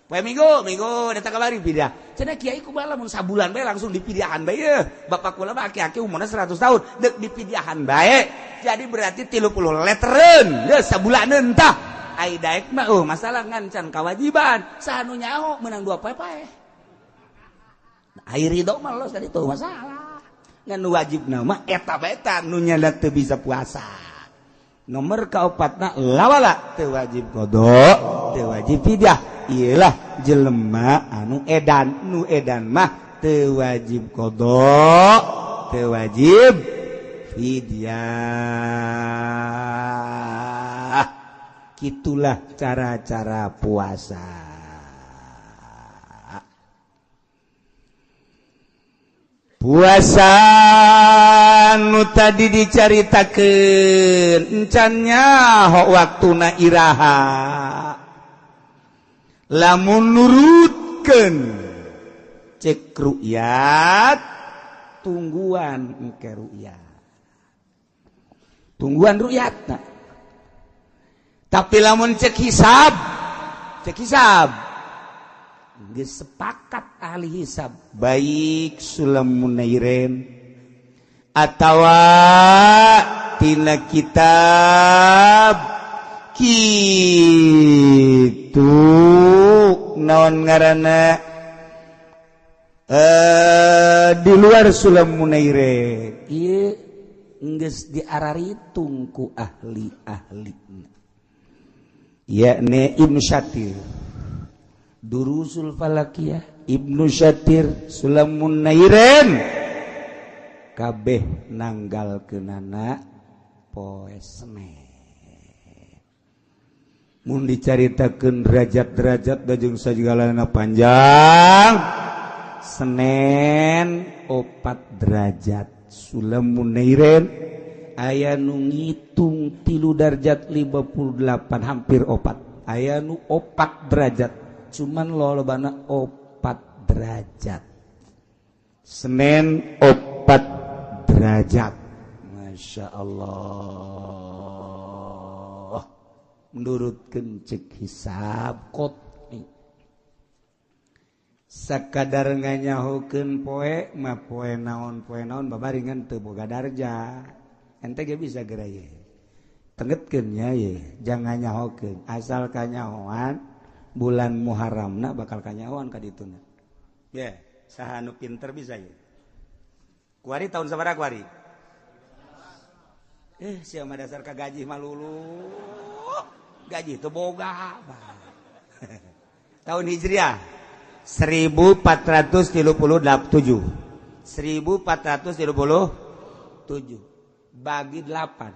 Poe Minggu, Minggu datang ka magrib pidyah. Cenah kiai kumaha lamun sabulan bae langsung dipidyahan bae yeuh. Bapak kula mah aki-aki umurna 100 tahun deuk dipidyahan bae. Jadi berarti 30 leteren geus sabulaneun tah. Ai daek mah masalah ngan can kawajiban. Saha nu nyaho meunang 2 poe paeh. Ai ridho mah los tadi tuh masalah. Ngan wajibna mah eta bae ta nu nyana teu bisa puasa. Nomor kaopatna lawala teu wajib qada, teu wajib fidyah. Iyalah jelema anu edan, nu edan mah teu wajib qada, teu wajib fidyah. Kitulah cara-cara puasa. Puasa nu tadi dicaritakeun encan nyaho waktuna iraha. Lamun nurutkeun cek ru'yat tungguan engke ru'yat. Tungguan ru'yatna. Tapi lamun cek hisab geus sepakat ahli hisab baik Sulam Munairin atawa tina kitab kitu naon ngaranna di luar Sulam Munairin ieu geus diararitung ku ahli-ahli yakni Ibnu Syatir Durusul Falakiyah Ibnu Syatir Sulamun Nairin kabeh nanggal kenana poe Senin. Mun dicaritakeun derajat-derajat jeung sagalana panjang Senin 4 derajat Sulamun Nairin Aya nu ngitung 3 derajat 58 hampir 4. Aya nu 4 derajat. Cuman lolobana 4 derajat. Senin 4 derajat. Masya Allah. Menurutkeun cek hisab qot'i. Sakadar nganyahokeun poe mah poe naon babaringan teu boga darja. Ente ge bisa geura ye. Tengetkeun nya ye, jangan nyahokeun. Asal kanyahoan bulan Muharramna bakal kanyahoan ka dituna. Ye, saha nu pinter bisa ye. Kuari tahun sabaraha kuari? Sia mah dasar ka gaji mah lulu. Gaji teu boga. Tahun Hijriah 1437. 1437 bagi 8.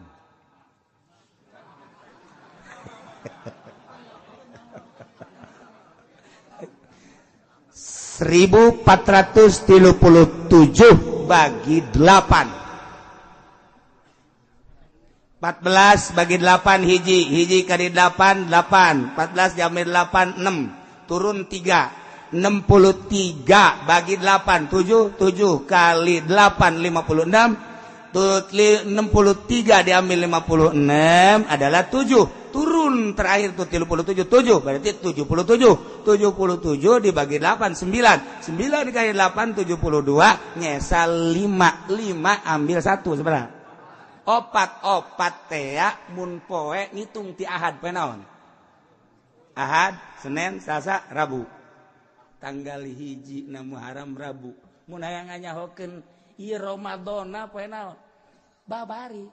1437 bagi 8. 14 bagi 8 hiji, hiji kali 8 8, 14 diambil 8 6, turun 3. 63 bagi 8 7, 7 kali 8 56, 63 diambil 56 adalah 7, turun terakhir tuh 37, 7 berarti 77, 77 dibagi 8 9, 9 dikali 8 72, nyesal 5, 5 ambil 1 sebenarnya. Opat tea mun poe ngitung ti Ahad poe naon? Ahad, Senin, Selasa, Rabu. Tanggal 1 na Muharram Rabu. Mun hayang nganyahokeun ieu Ramadana poe naon? Babari.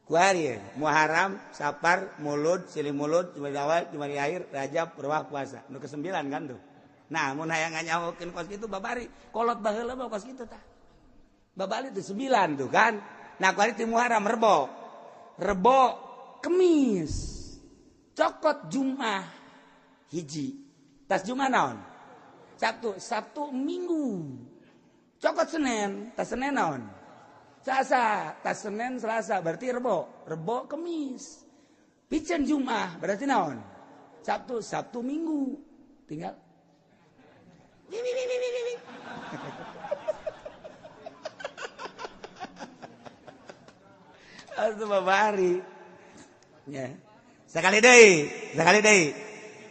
Kuari Muharram, Sapar, Mulud, Silih Mulud, Jumadi Awal, Jumadi Akhir, Rajab, Ruwah, puasa. Nu ke-9 kan tuh. Nah, mun hayang nganyahokeun kos kitu babari. Kolot baheula mah kos kitu tah. Babari tuh 9 tuh kan. Nah, kuari ti Muharram Rebo. Rebo Kemis. Cokot Jumat hiji. Tas Jumat naon? Sabtu, Sabtu Minggu. Cokot Senin, tas Senin naon? Selasa, tas Senin Selasa berarti Rebo, Rebo Kemis. Piceun Jumat berarti naon? Sabtu, Sabtu Minggu. Tinggal Atuh babari. Ya. Sekali deui.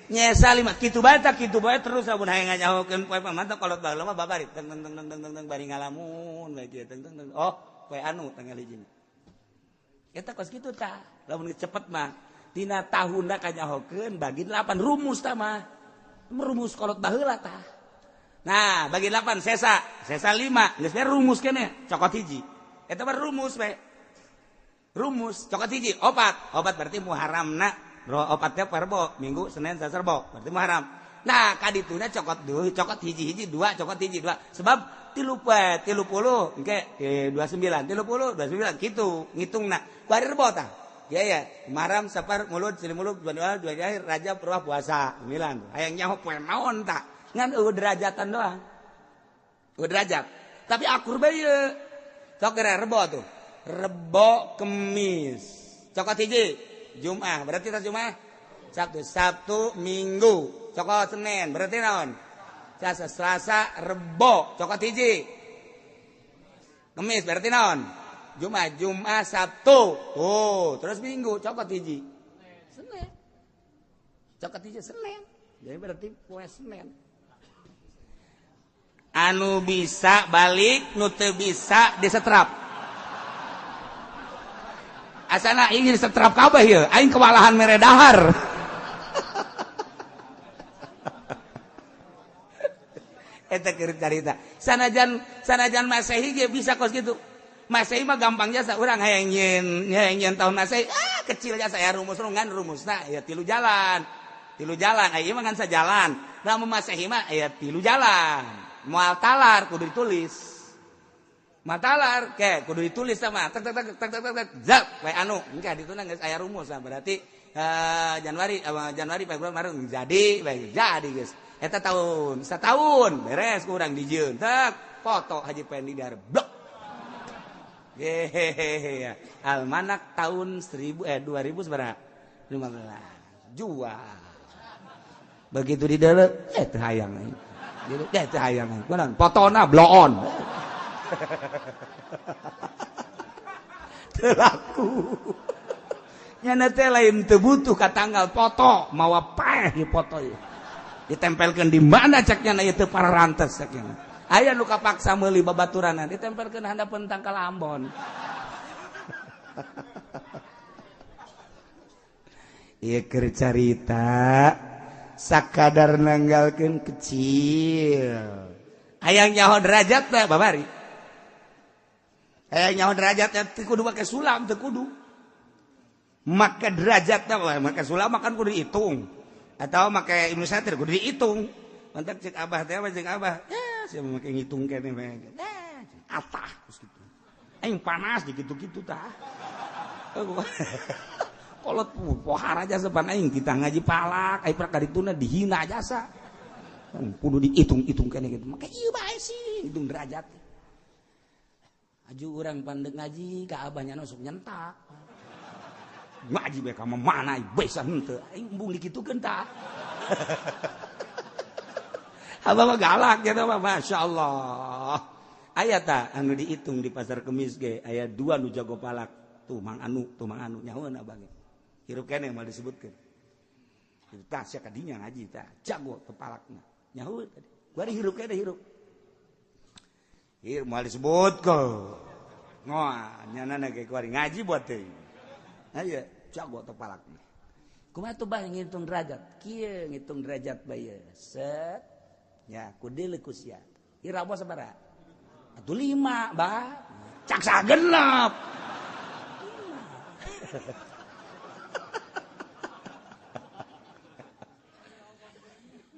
Nyesa lima kitu bae tak kitu bae terus amun hayang nganyahokeun poe pamantau kolot baheula mah babari teng teng teng teng teng bari ngalamun bae kieu teng teng teng. Oh, poe anu tanggal hiji. Eta kos kitu tah. Lamun cepet mah dina tahunna kanyahokeun bagi 8 rumus tah mah. Rumus kolot baheula tah. Nah, bagi 8 sesa, sesa 5, geus rumus keneh cokot hiji. Eta mah rumus we. Rumus cokot hiji opat, opat berarti Muharramna opatnya Rebo, Minggu, Senin, Selasa, Rebo berarti Muharram. Nah, kadituna cokot dua, cokot hiji-hiji dua, cokot hiji dua. Sebab 30 engke 29, 30 29 kitu ngitungna. Kuari Rebo tah. Ya ya, Muharram, Sapar, Mulud, Silih Mulud, Jumadi Awal, Jumadi Akhir, Rajab, Ruwah, puasa 9. Hayang nyaho poe naon tah? Ngan eueuh derajatan doang. Eueuh derajat. Tapi akur bae ieu. Sok geura Rebo tuh. Rebo Kemis. Cokot hiji Jumat, berarti tas Jumat Sabtu, Sabtu Minggu. Cokot Senin, berarti naon? Selasa, Selasa Rebo, cokot hiji. Kemis berarti naon? Jumat, Jumat Sabtu. Oh, terus Minggu cokot hiji. Senin. Cokot hiji Senin. Jadi berarti poe Senin. Anu bisa balik, nu teu bisa disetrap. Asana ingin setrap kabeh ieu, aing kewalahan mere dahar. Eta keur carita. Sanajan Masehi ge bisa kos kitu. Masehi mah gampang jasa urang hayang nyieun tahun Masehi, kecil jasa ya rumus ngan rumusna ya 3 jalan. 3 jalan, aya mah ngan sajalan. Nah mun Masehi mah aya 3 jalan. Moal talar kudu ditulis. Matalar ke kudu ditulis sama tek tek tek tek tek tek zap we anu engke dituna geus aya rumus berarti Januari Januari Februari Maret jadi bae jadi geus eta tahun setahun beres kurang dijieun tek foto Haji Pendi dar blok Hehehe. Almanak tahun 2015 jual. Begitu di dalam teu hayang aing. Teu hayang aing. Kunaon? Potona bloon. Teu laku. Nyana teh lain teu butuh ka tanggal foto, mawa paeh ieu foto ieu. Ditempelkeun di mana cek nyana ieu teu pararantes cek nyana. Aya nu kapaksa meuli babaturanna ditempelkeun handapeun tangkal Ambon. Ieu keur carita sakadar nanggalkeun kecil. Hayang nyaho derajat teh babari. Hayang nyaho derajat teh kudu make sulam teu kudu. Make derajat teh make sulam makan kudu dihitung. Atau make Ibnu Satir kudu dihitung. Mantap cek abah teh cek abah. Ya sia make ngitung keneh bae. Atah geus kitu. Aing panas dikitu-kitu tah. Kolot pohara jasa pan aing kita ngaji palak, aing prak kadituna dihina jasa. Kudu dihitung-hitung keneh kitu. Make ieu bae sih hitung derajat. Aju urang pandek ngaji ka abahnya sok nyentak. Ngaji bae ka mana bisa henteu. Aing embung dikitukeun tah. Abah mah galak gitu mah, masyaallah. Aya tah anu dihitung di pasar Kemis ge aya dua nu jago palak. Tuh mang anu nyahoeun abah ge. Hirup keneh moal disebutkeun. Tah sia kadinya ngaji tah, jago teu palakna. Nyahoeun tadi. Bari hirup keneh hirup. Hirup moal disebutkeun. Ngoa nyana ge kuari ngaji buat teh. Aya jago teu palakna. Kumaha tuh bah ngitung derajat? Kieu ngitung derajat bae. Set. Ya, kudeuleu ku sia. Ira sabaraha? Atuh 5, bah. Cak sagenep.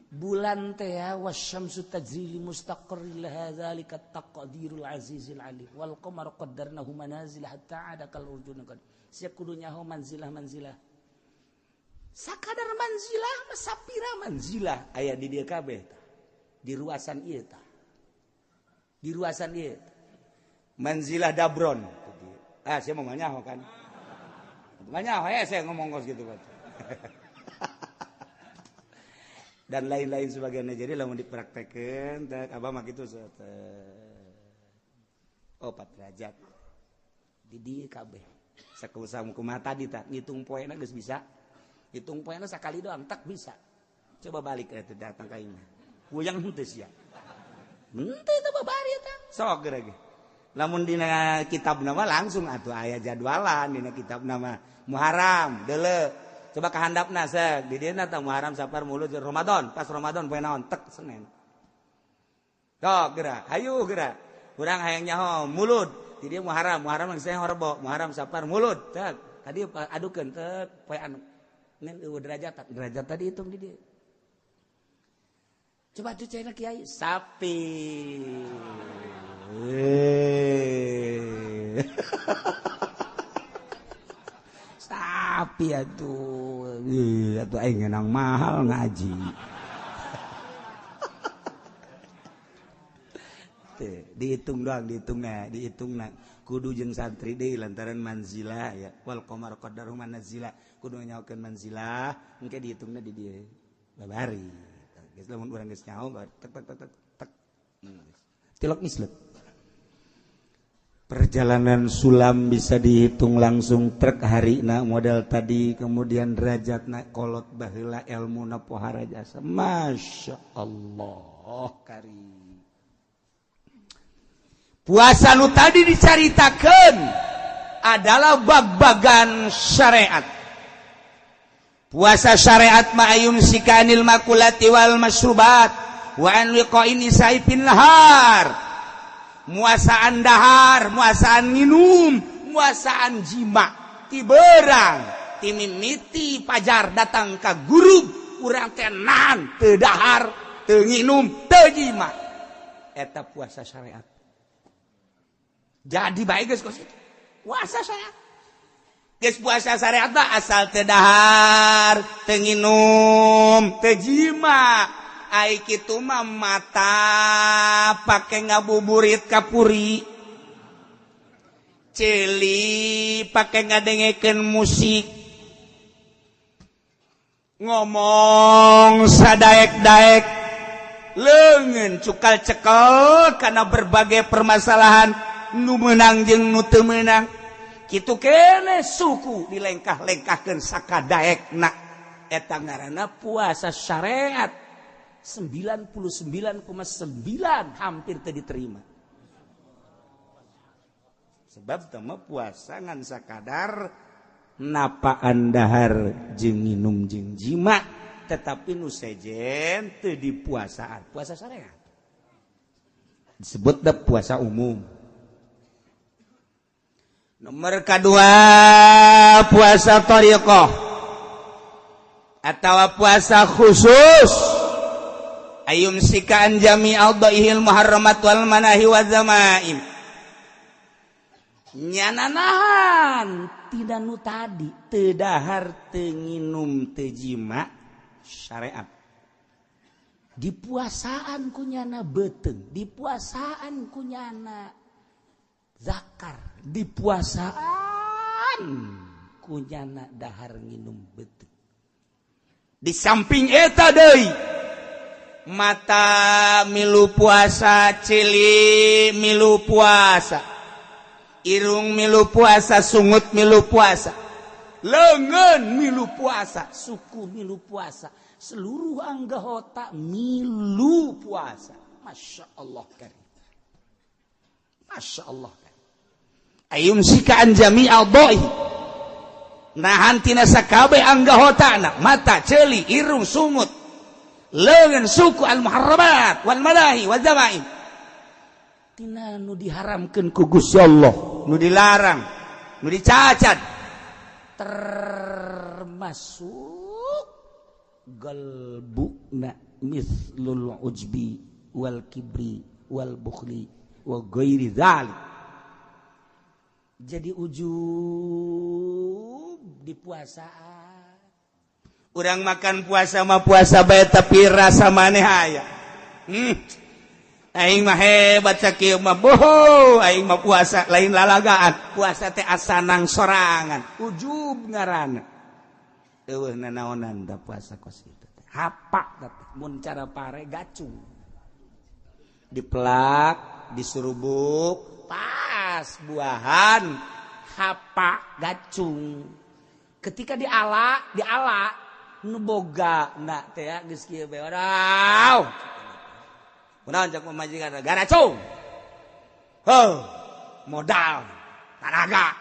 Bulan teh wasyamsu tajri li mustaqarrin laha zalika taqdirul azizil alim wal qamaru qaddarnahu manazil hatta ada kal urjun qad. Sia kudu nyaho manzilah manzilah. Sakadar manzilah mah sapira manzilah aya di dieu kabeh tah. Di ruasan ieu tah. Di ruasan ieu. Manzilah dabron. Ah, sia mah nyaho kan. Nyaho ya saya ngomong kos gitu kan. Dan lain-lain sebagainya. Jadi lamun dipraktekeun teh abah mah kitu oh 4 derajat. Di dieu kabeh. Sakumaha kumaha tadi tah ngitung poena geus bisa. Hitung poena sakali doang tak bisa. Coba balik eta datang ka imah. Puyang henteu sia. Henteu eta babari eta. Sok geura ge. Lamun dina kitab nama langsung atuh aya jadwalan dina kitab nama Muharram deuleu. Coba kahandapna sek di dieu tah Muharram Safar Mulud Ramadan, pas Ramadan poe naon tek Senin. Sok geura, hayu geura. Urang hayang nyaho Mulud, di dieu Muharram, Muharram geus Rebo, Muharram Safar Mulud tek. Tadi adukeun tek poe anu. Ngan eueuh derajat, derajat tadi hitung di dieu. Coba tuh cina kiai sapi. Sapi atuh. Atuh aing ngenang mahal ngaji. Teh, dihitung doang, dihitungna, dihitungna. Kudu jeung santri deui lantaran manzilah ya. Wal qamar qaddaru manazila. Kudu nyaokeun manzilah, engke dihitungna di dieu. Babari. Geus lamun urang geus nyaho tek tek tek tek. Tilok mislet. Perjalanan sulam bisa dihitung langsung truk harina modal tadi, kemudian derajatna kolot baheula elmuna pohara jasa. Masya Allah kari. Puasa nu tadi dicaritakeun adalah bag-bagan syariat. Puasa syariat ma'ayum sikanil makulati wal masrubat wa an wiqa'in nisa'i fin nahar. Muasaan dahar, muasaan minum, muasaan jima, ti berang, ti mimiti pajar datang ka guru, urang teh nahan, teu dahar, teu nginum, teu jima. Eta puasa syariat. Jadi bae geus kos itu. Puasa syariat. Geus puasa syariat mah asal teu dahar, teu nginum, teu jima. Ai kitu mah mata pake ngabuburit kapuri. Ceuli pake ngadengekeun musik, ngomong sadaek-daek, leungeun cukal cekel karena berbagai permasalahan nu meunang jeung nu teu meunang. Kitu kene suku dilengkah-lengkahkeun sakadaekna. Eta ngaranna puasa syariat 99,9 hampir teu diterima. Sebab teu mah puasa ngan sakadar napaan dahar jeung nginum jeung jima, tetapi nu sejen teu dipuasaan. Puasa syariat disebut da puasa umum. Nomor kedua puasa thariqah atau puasa khusus, ayumsika an jami al-dhaihil muharramat wal manahi wa zamaim. Nyana nahan tidak nu tadi, teu dahar, teu nginum, teu jima syariat. Dipuasaan ku nyana beuteung, dipuasaan ku nyana zakar, dipuasaan ku nyana dahar nginum beuteung. Di samping eta deui, mata milu puasa, ceuli milu puasa, irung milu puasa, sungut milu puasa, leungeun milu puasa, suku milu puasa, seluruh anggota milu puasa. Masya Allah karim, Masya Allah karim. Ayumsika an jami'al dha'i, nahan tina sakabeh anggotana, mata, ceuli, irung, sungut, leungeun, suku, al muharramat wal manahi wal zamaim, tina nu diharamkeun ku Gusti Allah, nu dilarang, nu dicacat, termasuk galbuna mislul ujbi wal kibri wal bukhli wa ghairi dzalik. Jadi ujub di puasaan. Urang makan puasa mah puasa bae, tapi rasa maneh aya. Aing mah hebat sakieu mah, boho, aing mah puasa lain lalagaan, puasa teh asanang sorangan, ujub ngaranna. Eueuh nanaonan da puasa kos kitu teh. Hapak teh mun cara pare gacung. Dipelak, disurubuk, pas buahan hapak gacung. Ketika diala, diala nu boga na teh geus kieu bae. Wadaw. Kunaon cak pamajikan garacung. Heuh, modal, tanaga,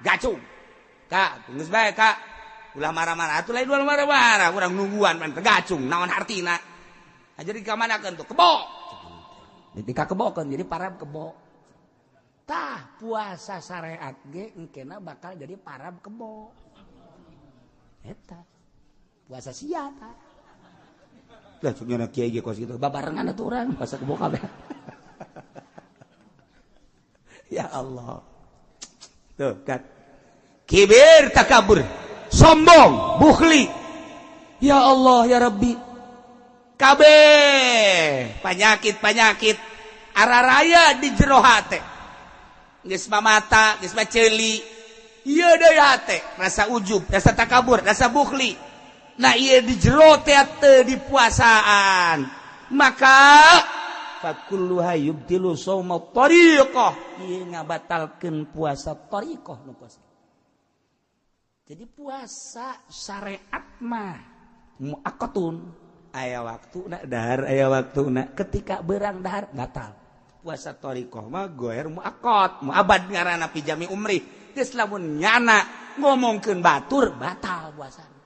gacung. Kak, geus bae kak. Ulah marah-marah atuh, lain ulah marah-marah, urang nungguan pan gacung, naon hartina. Jadi ka manakeun tuh kebo. Ketika kebokeun jadi parab kebo. Tah puasa syariat ge engkena bakal jadi parab kebo. Eta puasa sia tah. Lah cuk kiai ge kos kitu babarengan atuh urang puasa kebo kabeh. Ya Allah. Tuh kan. Kibir, takabur, sombong, bukhli. Ya Allah ya Rabbi. Kabeh penyakit-penyakit araraya di jero hate. Geus mah mata, geus mah ceuli. Ieu deui hate, rasa ujub, rasa takabur, rasa bukhli. Nah ieu di jero teh teu dipuasaan. Maka fakulluha yubtilu shauma tariqah. Ieu ngabatalkeun puasa tariqah nu puasa. Jadi puasa syariat mah muaqqatun. Aya waktu nak dahar, aya waktu nak ketika berang dahar batal. Puasa thariqah mah goer muaqqat, muabad ngaranna fi jami umri. Geus lamun nyana ngomongkeun batur batal puasana.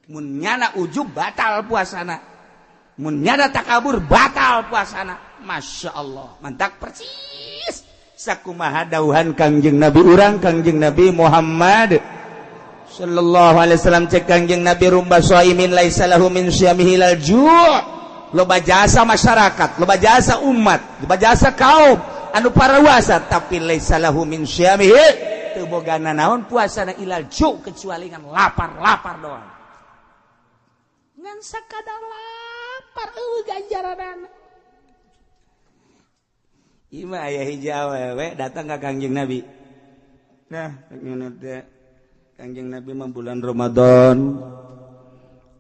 Mun nyana ujub batal puasana. Mun nyana takabur batal puasana. Masya Allah, mantak persis sakumaha dauhan Kangjeng Nabi urang, Kangjeng Nabi Muhammad sallallahu alaihi wasallam. Cek Kangjeng Nabi, rumba shaimin laisa lahu min syamihi lal ju'. Loba jasa masyarakat, loba jasa umat, loba jasa kaum anu parawasa, tapi laisa lahu min syamihi, teu boga nanaon puasana ilal ju' kecuali ngan lapar-lapar doang. Ngan sakadar lapar eueuh ganjaranana. Ieu mah aya hiji awewe datang ka Kangjeng Nabi. Nah, teh Kangjeng Nabi mah bulan Ramadan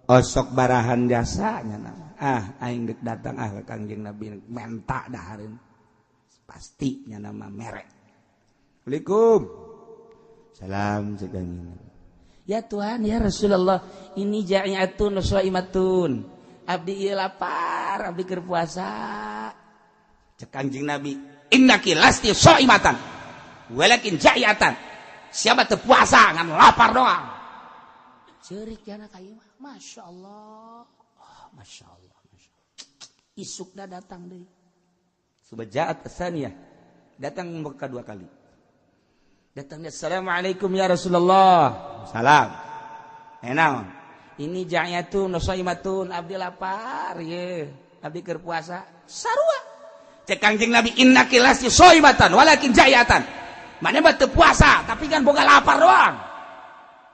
osok barahan jasanya nama. Ah, aing dek datang ah ke Kangjeng Nabi menta dahareun. Pasti nya nama merek. Assalamualaikum. Salam cek Kangjeng Nabi. Ya Tuhan, ya Rasulullah, ini ja'iatun shaimatun. Abdi ieu lapar, abdi keur puasa. Cek Kangjeng Nabi, innaki lasti shaimatan. Walakin ja'iatan. Siapa teu puasa ngan lapar doang. Ceurik jana ka ieu mah. Masya Allah. Oh, Masya Allah, Masya Allah. Isukna datang deui. Subajaat tsaniyah. Datang kedua kali. Datangnya, assalamualaikum ya Rasulullah. Salam. Naon? Ini ja'yatun shaimatun, abdi lapar ye. Abdi keur puasa. Sarua. Cek Kangjeng Nabi, innaki lasti shaimatan walakin ja'yatan. Mana mah teu puasa tapi kan boga lapar doang.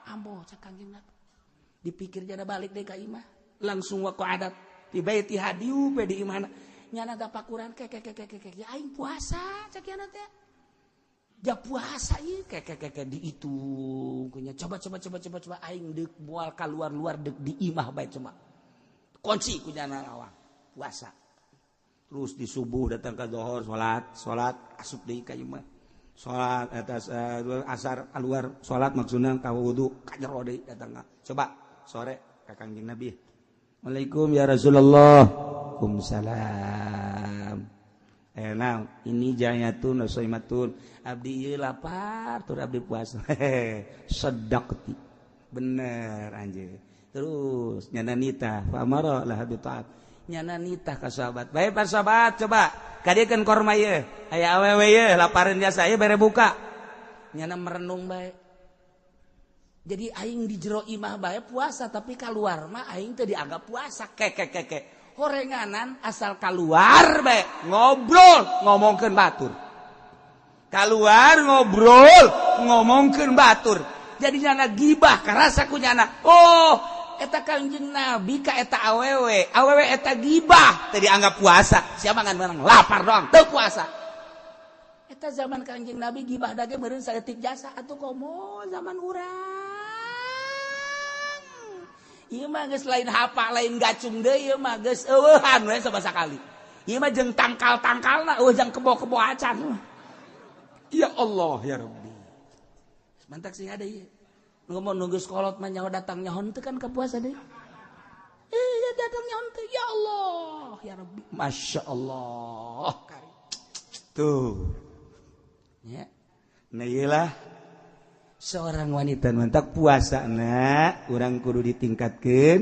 Ambo cek Kangjeng Nabi. Dipikir jana balik deui ka imah. Langsung waqa'adat di baiti hadiu pe di imahna. Nyana tapakuran ke ke ke ke ke ya aing puasa cek yana teh. Ja puasa ieu ke ke ke dihitung kunya coba coba coba coba coba aing deuk moal kaluar-luar deuk di imah bae cuma. Kunci ku nyana lawang puasa. Terus di subuh datang ke zuhur salat, salat asup deui ka imah. Salat atas asar keluar salat maksudna ka wudu ka jero deui datang. Coba sore ka Kangjeng Nabi. Waalaikum ya Rasulullah. Waalaikumsalam. Nah, ini jayatun shaimatun. Abdi ieu lapar tur abdi puasa. Sadaqti. Bener anjir. Terus nyana nitah fa amara laha bi ta'at. Nyana nitah ka sahabat. Bae para sahabat coba kadiekeun korma ieu. Aya awewe ieu lapareun jasa ieu bere buka. Nyana merenung bae. Jadi aing di jero imah bae puasa tapi kaluar mah aing teu dianggap puasa. Ke ke ke ke. Horenganan asal keluar bae ngobrol ngomongkeun batur. Keluar ngobrol ngomongkeun batur. Jadi nyana gibah karasa ku nyana. Oh, eta Kangjeng Nabi ka eta awewe. Awewe eta gibah teu dianggap puasa. Siapa ngan menang lapar doang teu puasa. Eta zaman Kangjeng Nabi gibah dage meureun saeutik jasa atuh komo zaman urang. Ieu mah geus lain hapa lain gacung deui ieu mah geus eueuhan we sabasakali. Ieu mah jeung tangkal-tangkalna eueuh jang kebo-kebo acan. Ya Allah ya Rabbi. Mantak sih ada ieu. Ngomong nunggu sekolot mah nyaho datang nyaho teu kan ka puasa deui. Ya datang nyaho teu ya Allah ya Rabbi. Masya Allah. Tuh. Ya. Nah iyalah seorang wanita mantak puasa na urang kudu ditingkatkeun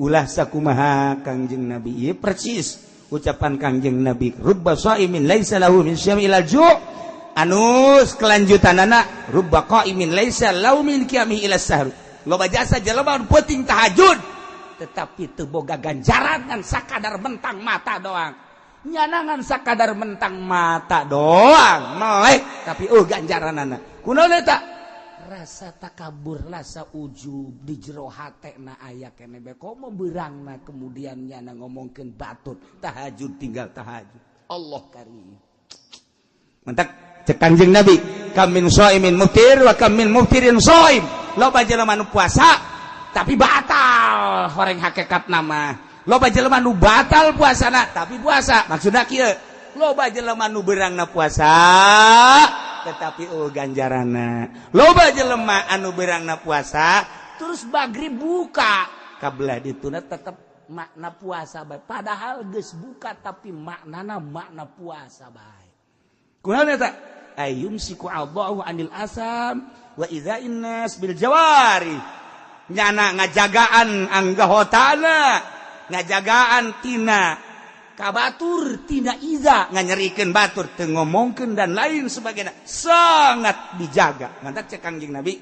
ulah sakumaha Kangjeng Nabi ieu persis ucapan Kangjeng Nabi rubba shaimin laisa lahu min syami ila ju' anus kelanjutanana rubba qaimin laisa lahu min qiyamihi ila sahur. Loba jasa jelema nu penting tahajud tetapi teu boga ganjaran ngan sakadar mentang mata doang. Nyana ngan sakadar mentang mata doang melek tapi oh ganjaranana kunaon eta rasa takabur, rasa ujub di jero hatena aya keneh bae komo beurangna kemudian nyana ngomongkeun batur tahajud tinggal tahajud. Allah karim. Mantak cek Kangjeng Nabi, kam min shaimin muftir wa kam min muftirin shaim. Loba jelema nu puasa tapi batal horeng hakikat nama. Loba jelema nu batal puasana tapi puasa. Maksudna kieu, loba jelema nu beurangna puasa tetapi oh ganjarana. Loba jelema anu beurangna puasa terus magrib buka kabelah dituna tetep makna puasa bae. Padahal geus buka tapi maknana makna puasa bae. Kunaon eta? Ayumsiku Allahu anil asam wa idza'in nas bil jawari. Nyana ngajagaan anggahotana, ngajagaan tina kabatur tina iza nganyerikeun batur teu ngomongkeun dan lain sebagainya sangat dijaga. Mantak cek Kangjeng Nabi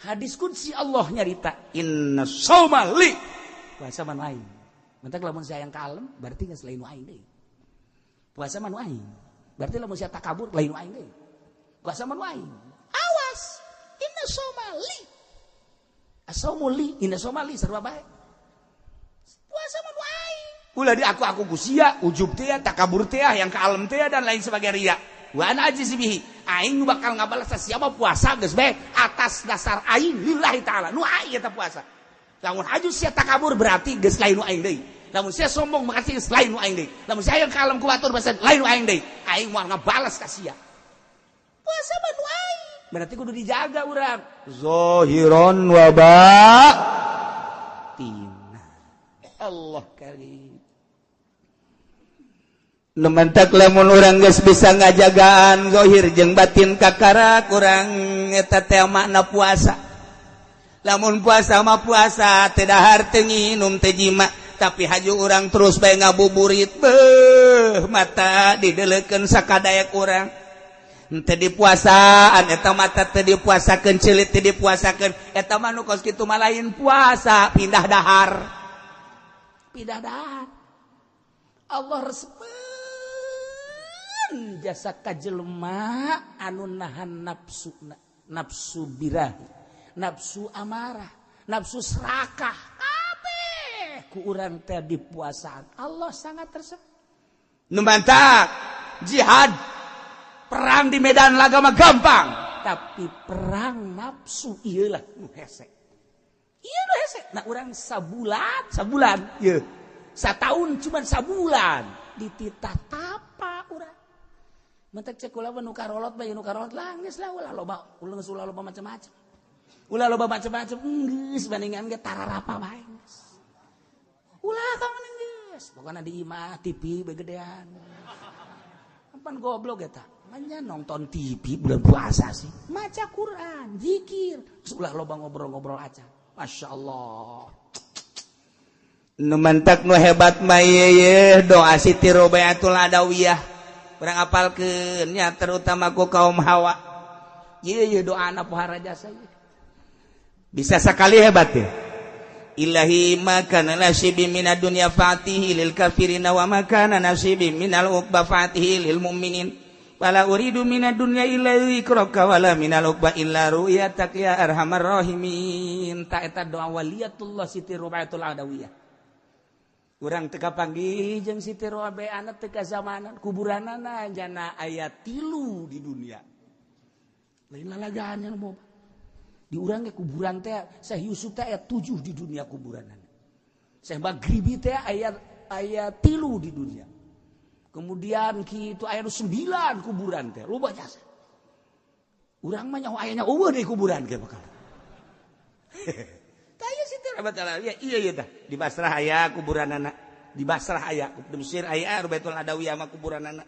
hadis qudsi Allah nyarita inna shauma li puasa man aing. Mantak lamun saya yang kalem berarti geus lain aing deui. Puasa man aing. Berarti lamun sia takabur lain aing deui. Puasa man aing. Awas inna shauma li. Asaumu li inna shauma li sarua bae. Puasa man aing. Ulah di aku kusia, ujub teh, takabur teh, yang kalem teh dan lain sebagainya ria. Wa ana ajzi bihi. Aing nu bakal ngabalas siapa puasa geus bae atas dasar aing lillahi taala. Nu aing eta puasa. Lamun haju sia takabur berarti geus lain nu aing deui. Lamun sia sombong makasih geus lain nu aing deui. Lamun sia hayang ka alam ku batur basa lain nu aing deui. Aing moal ngabalas ka sia. Puasa mah nu aing. Berarti kudu dijaga urang. Zahiran wa batina. Allah karim. Nu mantak lamun urang geus bisa ngajagaan zahir jeung batin kakara kurang eta teh makna puasa. Lamun puasa mah puasa teu dahar teu nginum teu jima, tapi haju urang terus bae ngabuburit beuh mata didelekeun sakadaek urang. Henteu dipuasaan eta mata teu dipuasakeun ceulit teu dipuasakeun eta mah nu kos kitu mah lain puasa pindah dahar. Pindah dahar. Allah resep jasa kajelema anu nahan nafsu, nafsu birahi, nafsu amarah, nafsu serakah, kabeh ku urang teh dipuasaan. Allah sangat resep. Nu mantak jihad perang di medan laga mah gampang, tapi perang nafsu ieu lah nu hese. Ieu nu hese. Nah urang sabulan, sabulan ieu. Sataun cuman sabulan dititah tapa urang. Mentek cek kula nu karolot bae nu karolot lah geus lah ulah loba ulah geus ulah loba macam-macam. Ulah loba macam-macam geus bandingan ge tararapa bae geus. Ulah ka mana geus. Pokona di imah TV bae gedean. Pan goblok eta. Manya nonton TV bulan puasa sih. Maca Quran, zikir, geus ulah loba ngobrol-ngobrol aja. Masyaallah. Nu mantak nu hebat mah ieu doa Siti Robiatul Adawiyah. Urang apalkeun nya terutama ku kaum hawa. Ieu ieu doana pohara jasa ieu. Bisa sekali hebat ya. Ilahi ma kana nasibi minad dunya fatihi lil kafirina wa ma kana nasibi minal uqba fatihi lil mu'minin. Wala uridu minad dunya illa dzikraka wala minal uqba illa ru'yatak ya arhamar rahimin. Ta eta doa waliyatullah Siti Robiatul Adawiyah. Urang teu kapanggih jeung Siti Robiah teu kazamanan kuburanana jana aya 3 di dunia. Lain lalagaan yang loba. Di urang ge kuburan teh Syekh Yusuf teh aya 7 di dunia kuburanana. Syekh Maghribi teh aya 3 di dunia. Kemudian kitu aya 9 kuburan teh loba jasa. Urang mah nyaho ayana eueuh deui kuburan ge bakal. Iya iya tah di Basrah aya kuburanana, di Basrah aya, di Mesir aya Robiatul Adawiyah mah kuburanana,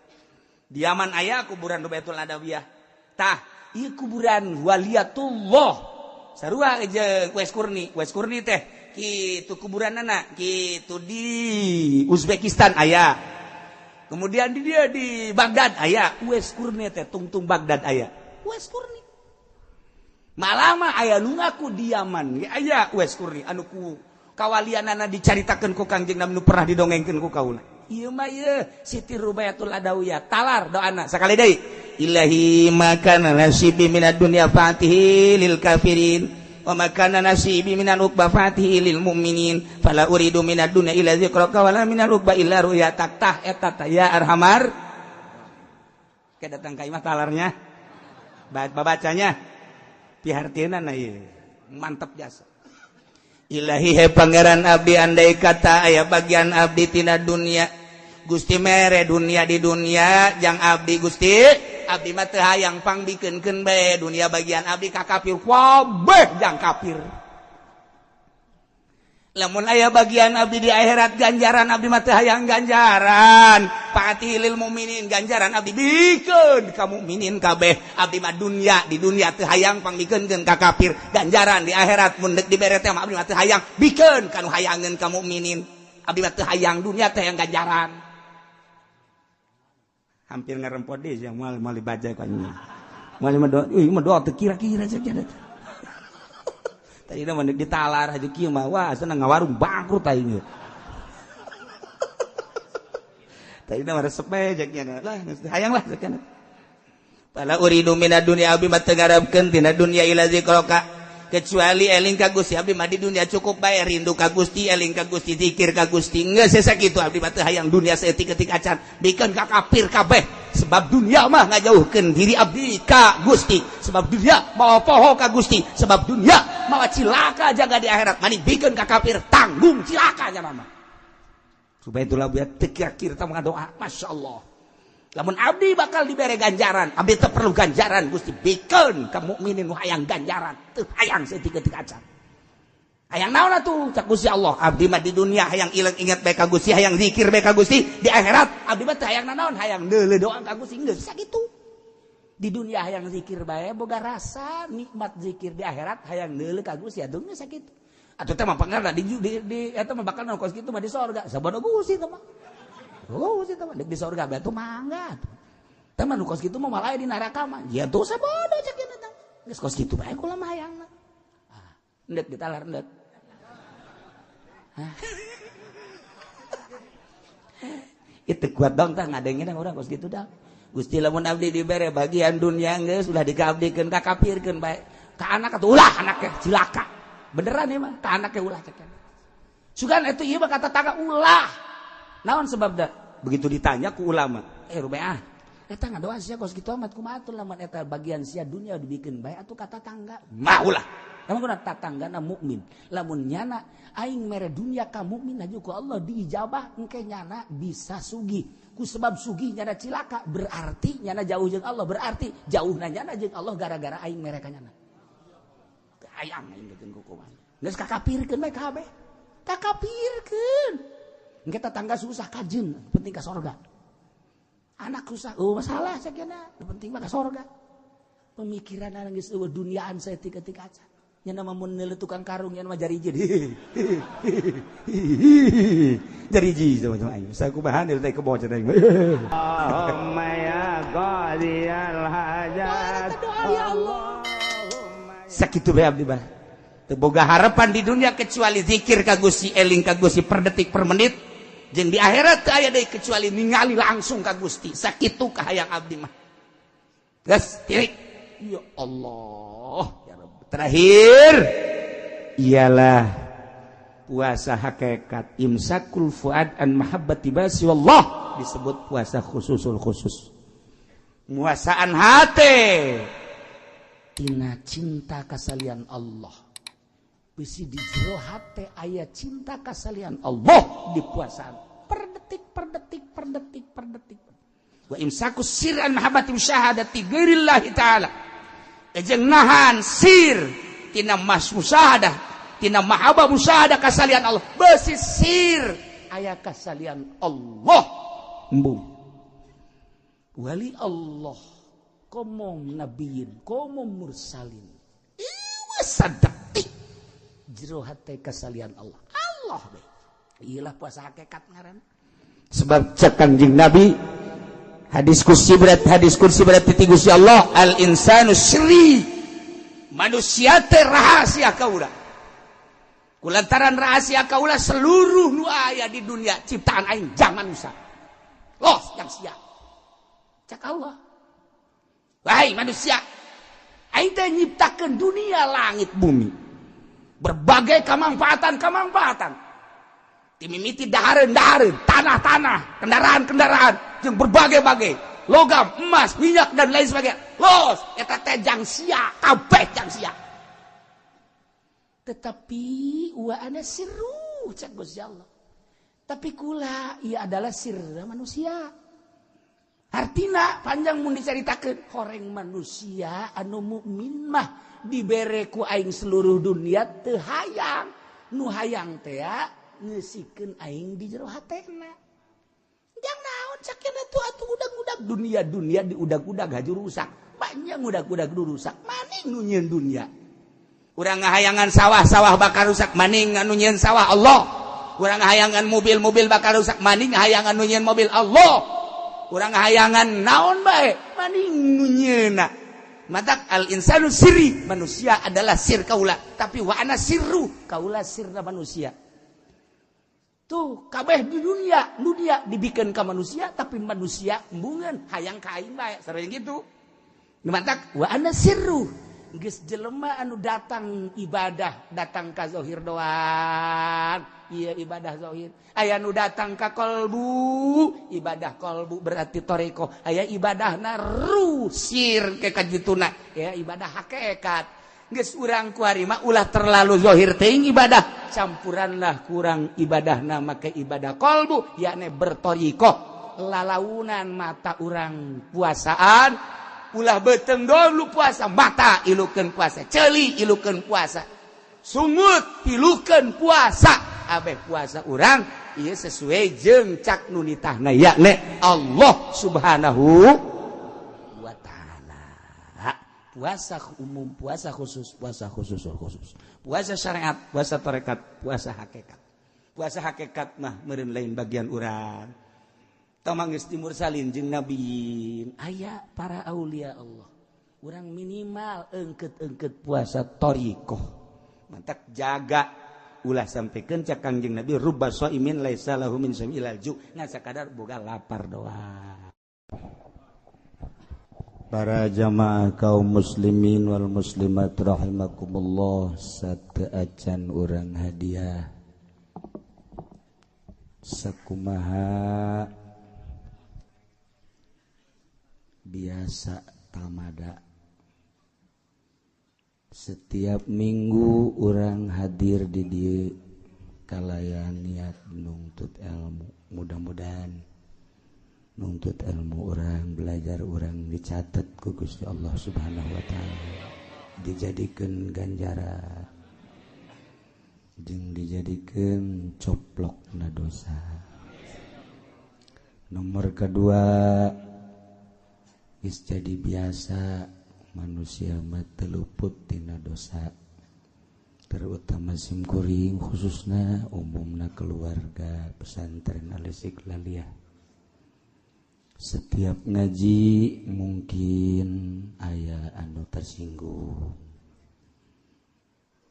di Yaman aya kuburan Robiatul Adawiyah. Tah ieu kuburan waliyatullah sarua jeung Uwais Qurni. Uwais Qurni teh kitu kuburanana kitu di Uzbekistan aya, kemudian di dia di Baghdad aya. Uwais Qurni teh tungtung Baghdad aya Uwais Qurni. Malah mah aya nu ngaku di Yaman ge aya Uwais Qurni anu ku kawalianana dicaritakeun ku Kangjeng Nabi nu pernah didongengkeun ku kaula. Ieu mah ieu Siti Robiatul Adawiyah talar doana sakali deui. Ilahi ma kana nasibi minad dunya fatihi lil kafirin wa ma kana nasibi minal uqba fatihi lil mu'minin fala uridu minad dunya illa dzikraka wala minal uqba illa ru'yatak. Tah eta tah ya arhamar. Ke datang ka imah talarnya. Babacanya pihartieuna na ieu mantep jasa. Ilahi he pangeran abdi andai kata aya bagian abdi tina dunia Gusti mere dunia di dunia jang abdi Gusti abdi mah teu hayang pangbikeunkeun bae dunia bagian abdi ka kafir kabeh jang kafir. Lamun aya bagian abdi di akhirat ganjaran abdi mah teu hayang ganjaran fatihi lil mukminin ganjaran abdi bikeun ka mukminin kabeh abdi mah dunia di dunia teu hayang pangbikeunkeun ka kafir ganjaran di akhirat mun deuk dibere teh mah abdi mah teu hayang bikeun ka nu hayangeun ka mukminin abdi mah teu hayang dunia teh hayang ganjaran. Hampir ngarempot deui sia moal moal dibaca ka nya. Moal mah doa euy mah doa teu kira-kira sia. Tadi mah ditalar haji kieu mah wah senang ngawarung bangkrut aing. Tadi mah resep bae cek nya lah hayang lah cek nya. Fala uridu minad dunya abdi mah teu ngarepkeun tina dunya ila zikraka kecuali eling ka Gusti abdi mah di dunia cukup bae rindu ka Gusti eling ka Gusti zikir ka Gusti geus sakitu abdi mah teu hayang dunia saeutik-eutik acan bikeun ka kafir kabeh Sebab dunia mah ngajauhkeun diri abdi ka Gusti, sebab dunia mawa poho ka Gusti, sebab dunia mawa cilaka jaga di akhirat. Mani bikeun ka kafir tanggung cilaka nya mah. Supaya itulah buat teu kira-kira tah doa, Masya Allah. Lamun abdi bakal dibere ganjaran, abdi teu perlu ganjaran Gusti, bikeun ka mukminin nu hayang ganjaran, teu hayang saeutik-eutik acan. Hayang naon atuh cak Gusti Allah, abdi mah di dunia hayang ilang ingat bae ka Gusti, hayang zikir bae ka Gusti, di akhirat abdi mah teu hayang nanaon, hayang deuleu doa ka Gusti, geus sakitu. Di dunia hayang zikir bae boga rasa nikmat zikir, di akhirat hayang deuleu ka Gusti atuh geus sakitu. Atuh teh mah pangarna di eta mah bakal kos kitu mah di sorga, sabodo Gusti teh mah. Oh, sih teman, di sorga batu mangga. Teman nu kos kitu mah malah di neraka mah. Ya dosa bodoh cek ieu teh. Geus kos kitu bae kula mah hayangna. Ah, endek ditalar endek. Hah. Itu kuat dong tah ngadengin urang kos kitu dah. Gusti lamun abdi dibere bagian dunia geus ulah dikaabdikeun ka kafirkeun bae. Ka anak atuh ulah anaknya cilaka. Beneran ieu mah ka anaknya ulah cek. Sugan atuh ieu mah kata tangga ulah. Naon sebabna? Begitu ditanya ku ulama, rubeah, eta ngadoa sia kos kitu amat kumaha atuh lamun eta bagian sia dunia dibikin bae atuh kata tangga. Mah ulah. Lamun kuna tatanggana mukmin, lamun nyana aing mere dunia ka mukmin aju ku Allah diijabah engke nyana bisa sugih. Ku sebab sugih nyana cilaka, berarti nyana jauh jeung Allah, berarti jauhna nyana jeung Allah gara-gara aing mere ka nyana. Hayang aing beukeun ku kumaha. Geus kakapirkeun bae kabeh. Kakapirkeun. Engke tetangga susah kajen, penting ka sorga. Anak susah, oh masalah sakena, penting mah ka sorga. Pemikiran anak geus eueuh duniaan saeutik-eutik acan. Nya mah mun neuleuh tukang karung nya mah jariji. Jariji sama-sama aing. Sakumaha deui teh kebo cenah aing. Allahumma ya qadiyal hajat. Doa ya Allah. Sakitu bae abdi mah. Teu boga harapan di dunia kecuali zikir ka Gusti, eling ka Gusti per detik per menit. Jeung di akhirat teu aya deui kecuali ningali langsung ka Gusti. Sakitu kahayang abdi mah. Geus titik. Ya Allah, ya Rabb. Terakhir ialah puasa hakikat imsakul fuad an mahabbati basi wallah, disebut puasa khususul khusus. Muasaan hate tina cinta kasalian Allah. Bisi di jero hate aya cinta kasalian Allah dipuasaan per detik per detik per detik per detik. Wa imsaku sir an mahabbati musyahadati ghairillahi ta'ala. Jeung nahan sir tina mas musyahadah, tina mahabbah musyahadah kasalian Allah. Besi sir aya kasalian Allah. Embung. Wali Allah komo nabiyin, komo mursalin. Ieu sadetik jero hate kasalian Allah. Allah be. Iyalah puasa hakikat ngaran. Sebab cek Kanjeng Nabi hadis kursi berat, hadis kursi berat ti Gusti Allah, al insanu sri, manusia teh rahasia kaula. Kulantaran rahasia kaula seluruh nu aya di dunia ciptaan aing jang manusia. Los yang sia. Cek Allah. Wahai manusia, aing teh nyiptakeun dunia langit bumi. Berbagai kemanfaatan-kemanfaatan. Timimiti dahareun-dahareun, tanah-tanah, kendaraan-kendaraan, jeung berbagai-bagai logam, emas, minyak dan lain sebagainya. Los, eta teh jang sia, kabeh jang sia. Tetapi wa ana sirru cek Gusti Allah. Tapi kula ia adalah sirra manusia. Artina panjang mun dicaritakeun horeng manusia anu mukmin mah dibere ku aing seluruh dunia teu hayang. Nu hayang teh ngeusikeun aing di jero hatena. Jang naon cakena tuh atuh udag-udag dunia-dunia diudag-udag haju rusak. Banyak udag-udag rusak. Maning nu nyieun dunia. Urang ngahayangan sawah-sawah bakal rusak, maning anu nyieun sawah Allah. Urang ngahayangan mobil-mobil bakal rusak, maning ngahayangan nu nyieun mobil Allah. Urang ngahayangan naon bae, maning nu nyieunna. Matak al insanu sirri, manusia adalah sir kaula, tapi wa ana sirru, kaula sirna manusia. Tuh kabeh di dunia, dunia dibikin ke manusia, tapi manusia embungan hayang ka aing bae, sareng gitu. Matak wa ana sirru. Geus jelema anu datang ibadah datang ka zahir doang, ieu ibadah zahir. Aya nu datang ka kolbu, ibadah kolbu berarti thariqah. Aya ibadahna rusir ke kajituna, ya ibadah hakikat. Geus urang kuari mah ulah terlalu zahir teuing ibadah, campuranlah kurang ibadahna make ibadah kolbu, yakni berthariqah. Lalaunan mata urang puasaan, ulah beteng dulu puasa, mata ilukeun puasa, ceuli ilukeun puasa, sungut ilukeun puasa, abeh puasa urang ieu sesuai jeung cak nu nitahna yakni Allah Subhanahu wa taala. Puasa umum, puasa khusus, puasa khusus khusus, puasa syariat, puasa tarekat, puasa hakikat. Puasa hakikat mah meureun lain bagian urang. Tamang geus timursalin jeung nabiin, aya para aulia Allah. Urang minimal engket-engket puasa thariqah. Mantak jaga ulah sampaikan cak Kangjeng Nabi rubba shaimin laisa lahu min shaimi ilal ju', ngan sakadar boga lapar doang. Para jamaah kaum muslimin wal muslimat rahimakumullah, sateuacan urang hadiah sakumaha biasa tamada. Setiap minggu orang hadir di dieu kalayan niat nuntut ilmu. Mudah-mudahan nuntut ilmu orang, belajar orang dicatat ku Gusti Allah Subhanahu wa taala, dijadikeun ganjaran jeung dijadikeun coplokna dosa. Nomor kedua, geus jadi biasa manusia mah teu luput tina dosa, terutama simkuring khususna umumna keluarga pesantren Al-Istiqlaliyah. Setiap ngaji mungkin aya anu tersinggung,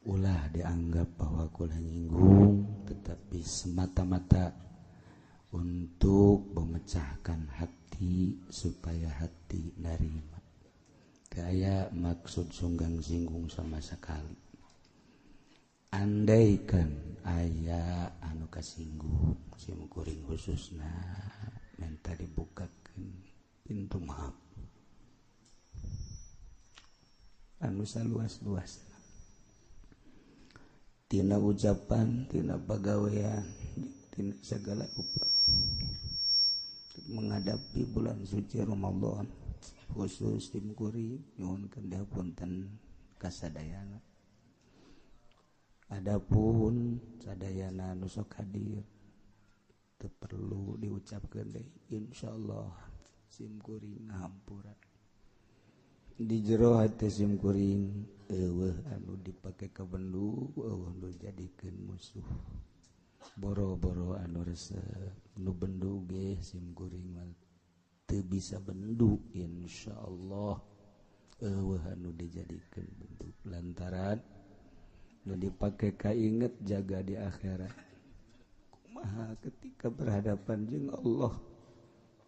ulah dianggap bahwa kula nyinggung, tetapi semata-mata untuk memecahkan hati supaya hati narima. Kayak maksud sunggang singgung sama sekali. Andaikan aya anu kasinggung simkuring khususna minta dibukakan pintu maaf anu saluas-luas tina ucapan, tina pagawean, tina segala rupa menghadapi bulan suci Ramadan khusus simkuring nyuhunkeun dihapunten kasadayana. Adapun sadayana nu sok hadir teu perlu diucapkeun deui, insyaallah simkuring ngahampura. Di jero hate simkuring eueuh anu dipake ka bendu, eueuh nu jadikeun musuh. Boro-boro anu resep nu bendu ge simkuring mah teu bisa bendu, insyaallah eueuh anu dijadikeun bendu lantaran nu dipake kainget jaga di akhirat. Kumaha ketika berhadapan jeung Allah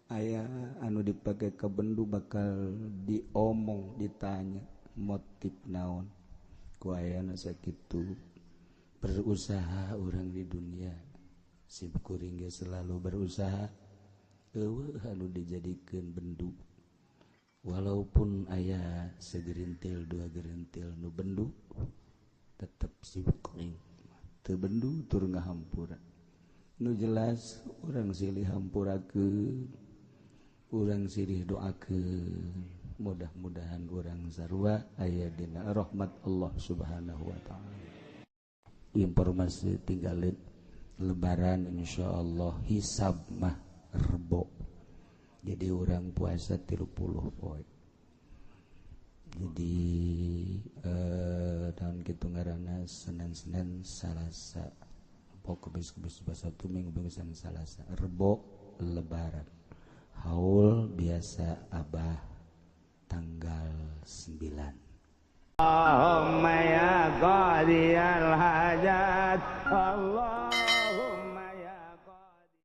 aya anu dipake ka bendu bakal diomong, ditanya motif naon ku ayana sakitu. Berusaha orang di dunia simkuring ge selalu berusaha eueuh anu dijadikeun bendu, walaupun aya segerintil dua gerintil nu bendu tetep simkuring teu bendu tur ngahampura. Nu jelas urang silih hampurakeun, urang silih doakeun, mudah-mudahan urang sarua aya dina rahmat Allah Subhanahu wa taala. Informasi tinggalin lebaran insyaallah hisab mah rebo. Jadi orang puasa 30 poe. Jadi tahun kitu ngaranna Senin-Senin Salasa, Rebo Kemis, Kemis Sabtu, Minggu, Minggu Senin Salasa, Rebo lebaran. Haul biasa abah tanggal 9. Allahumma ya qadiyal hajat.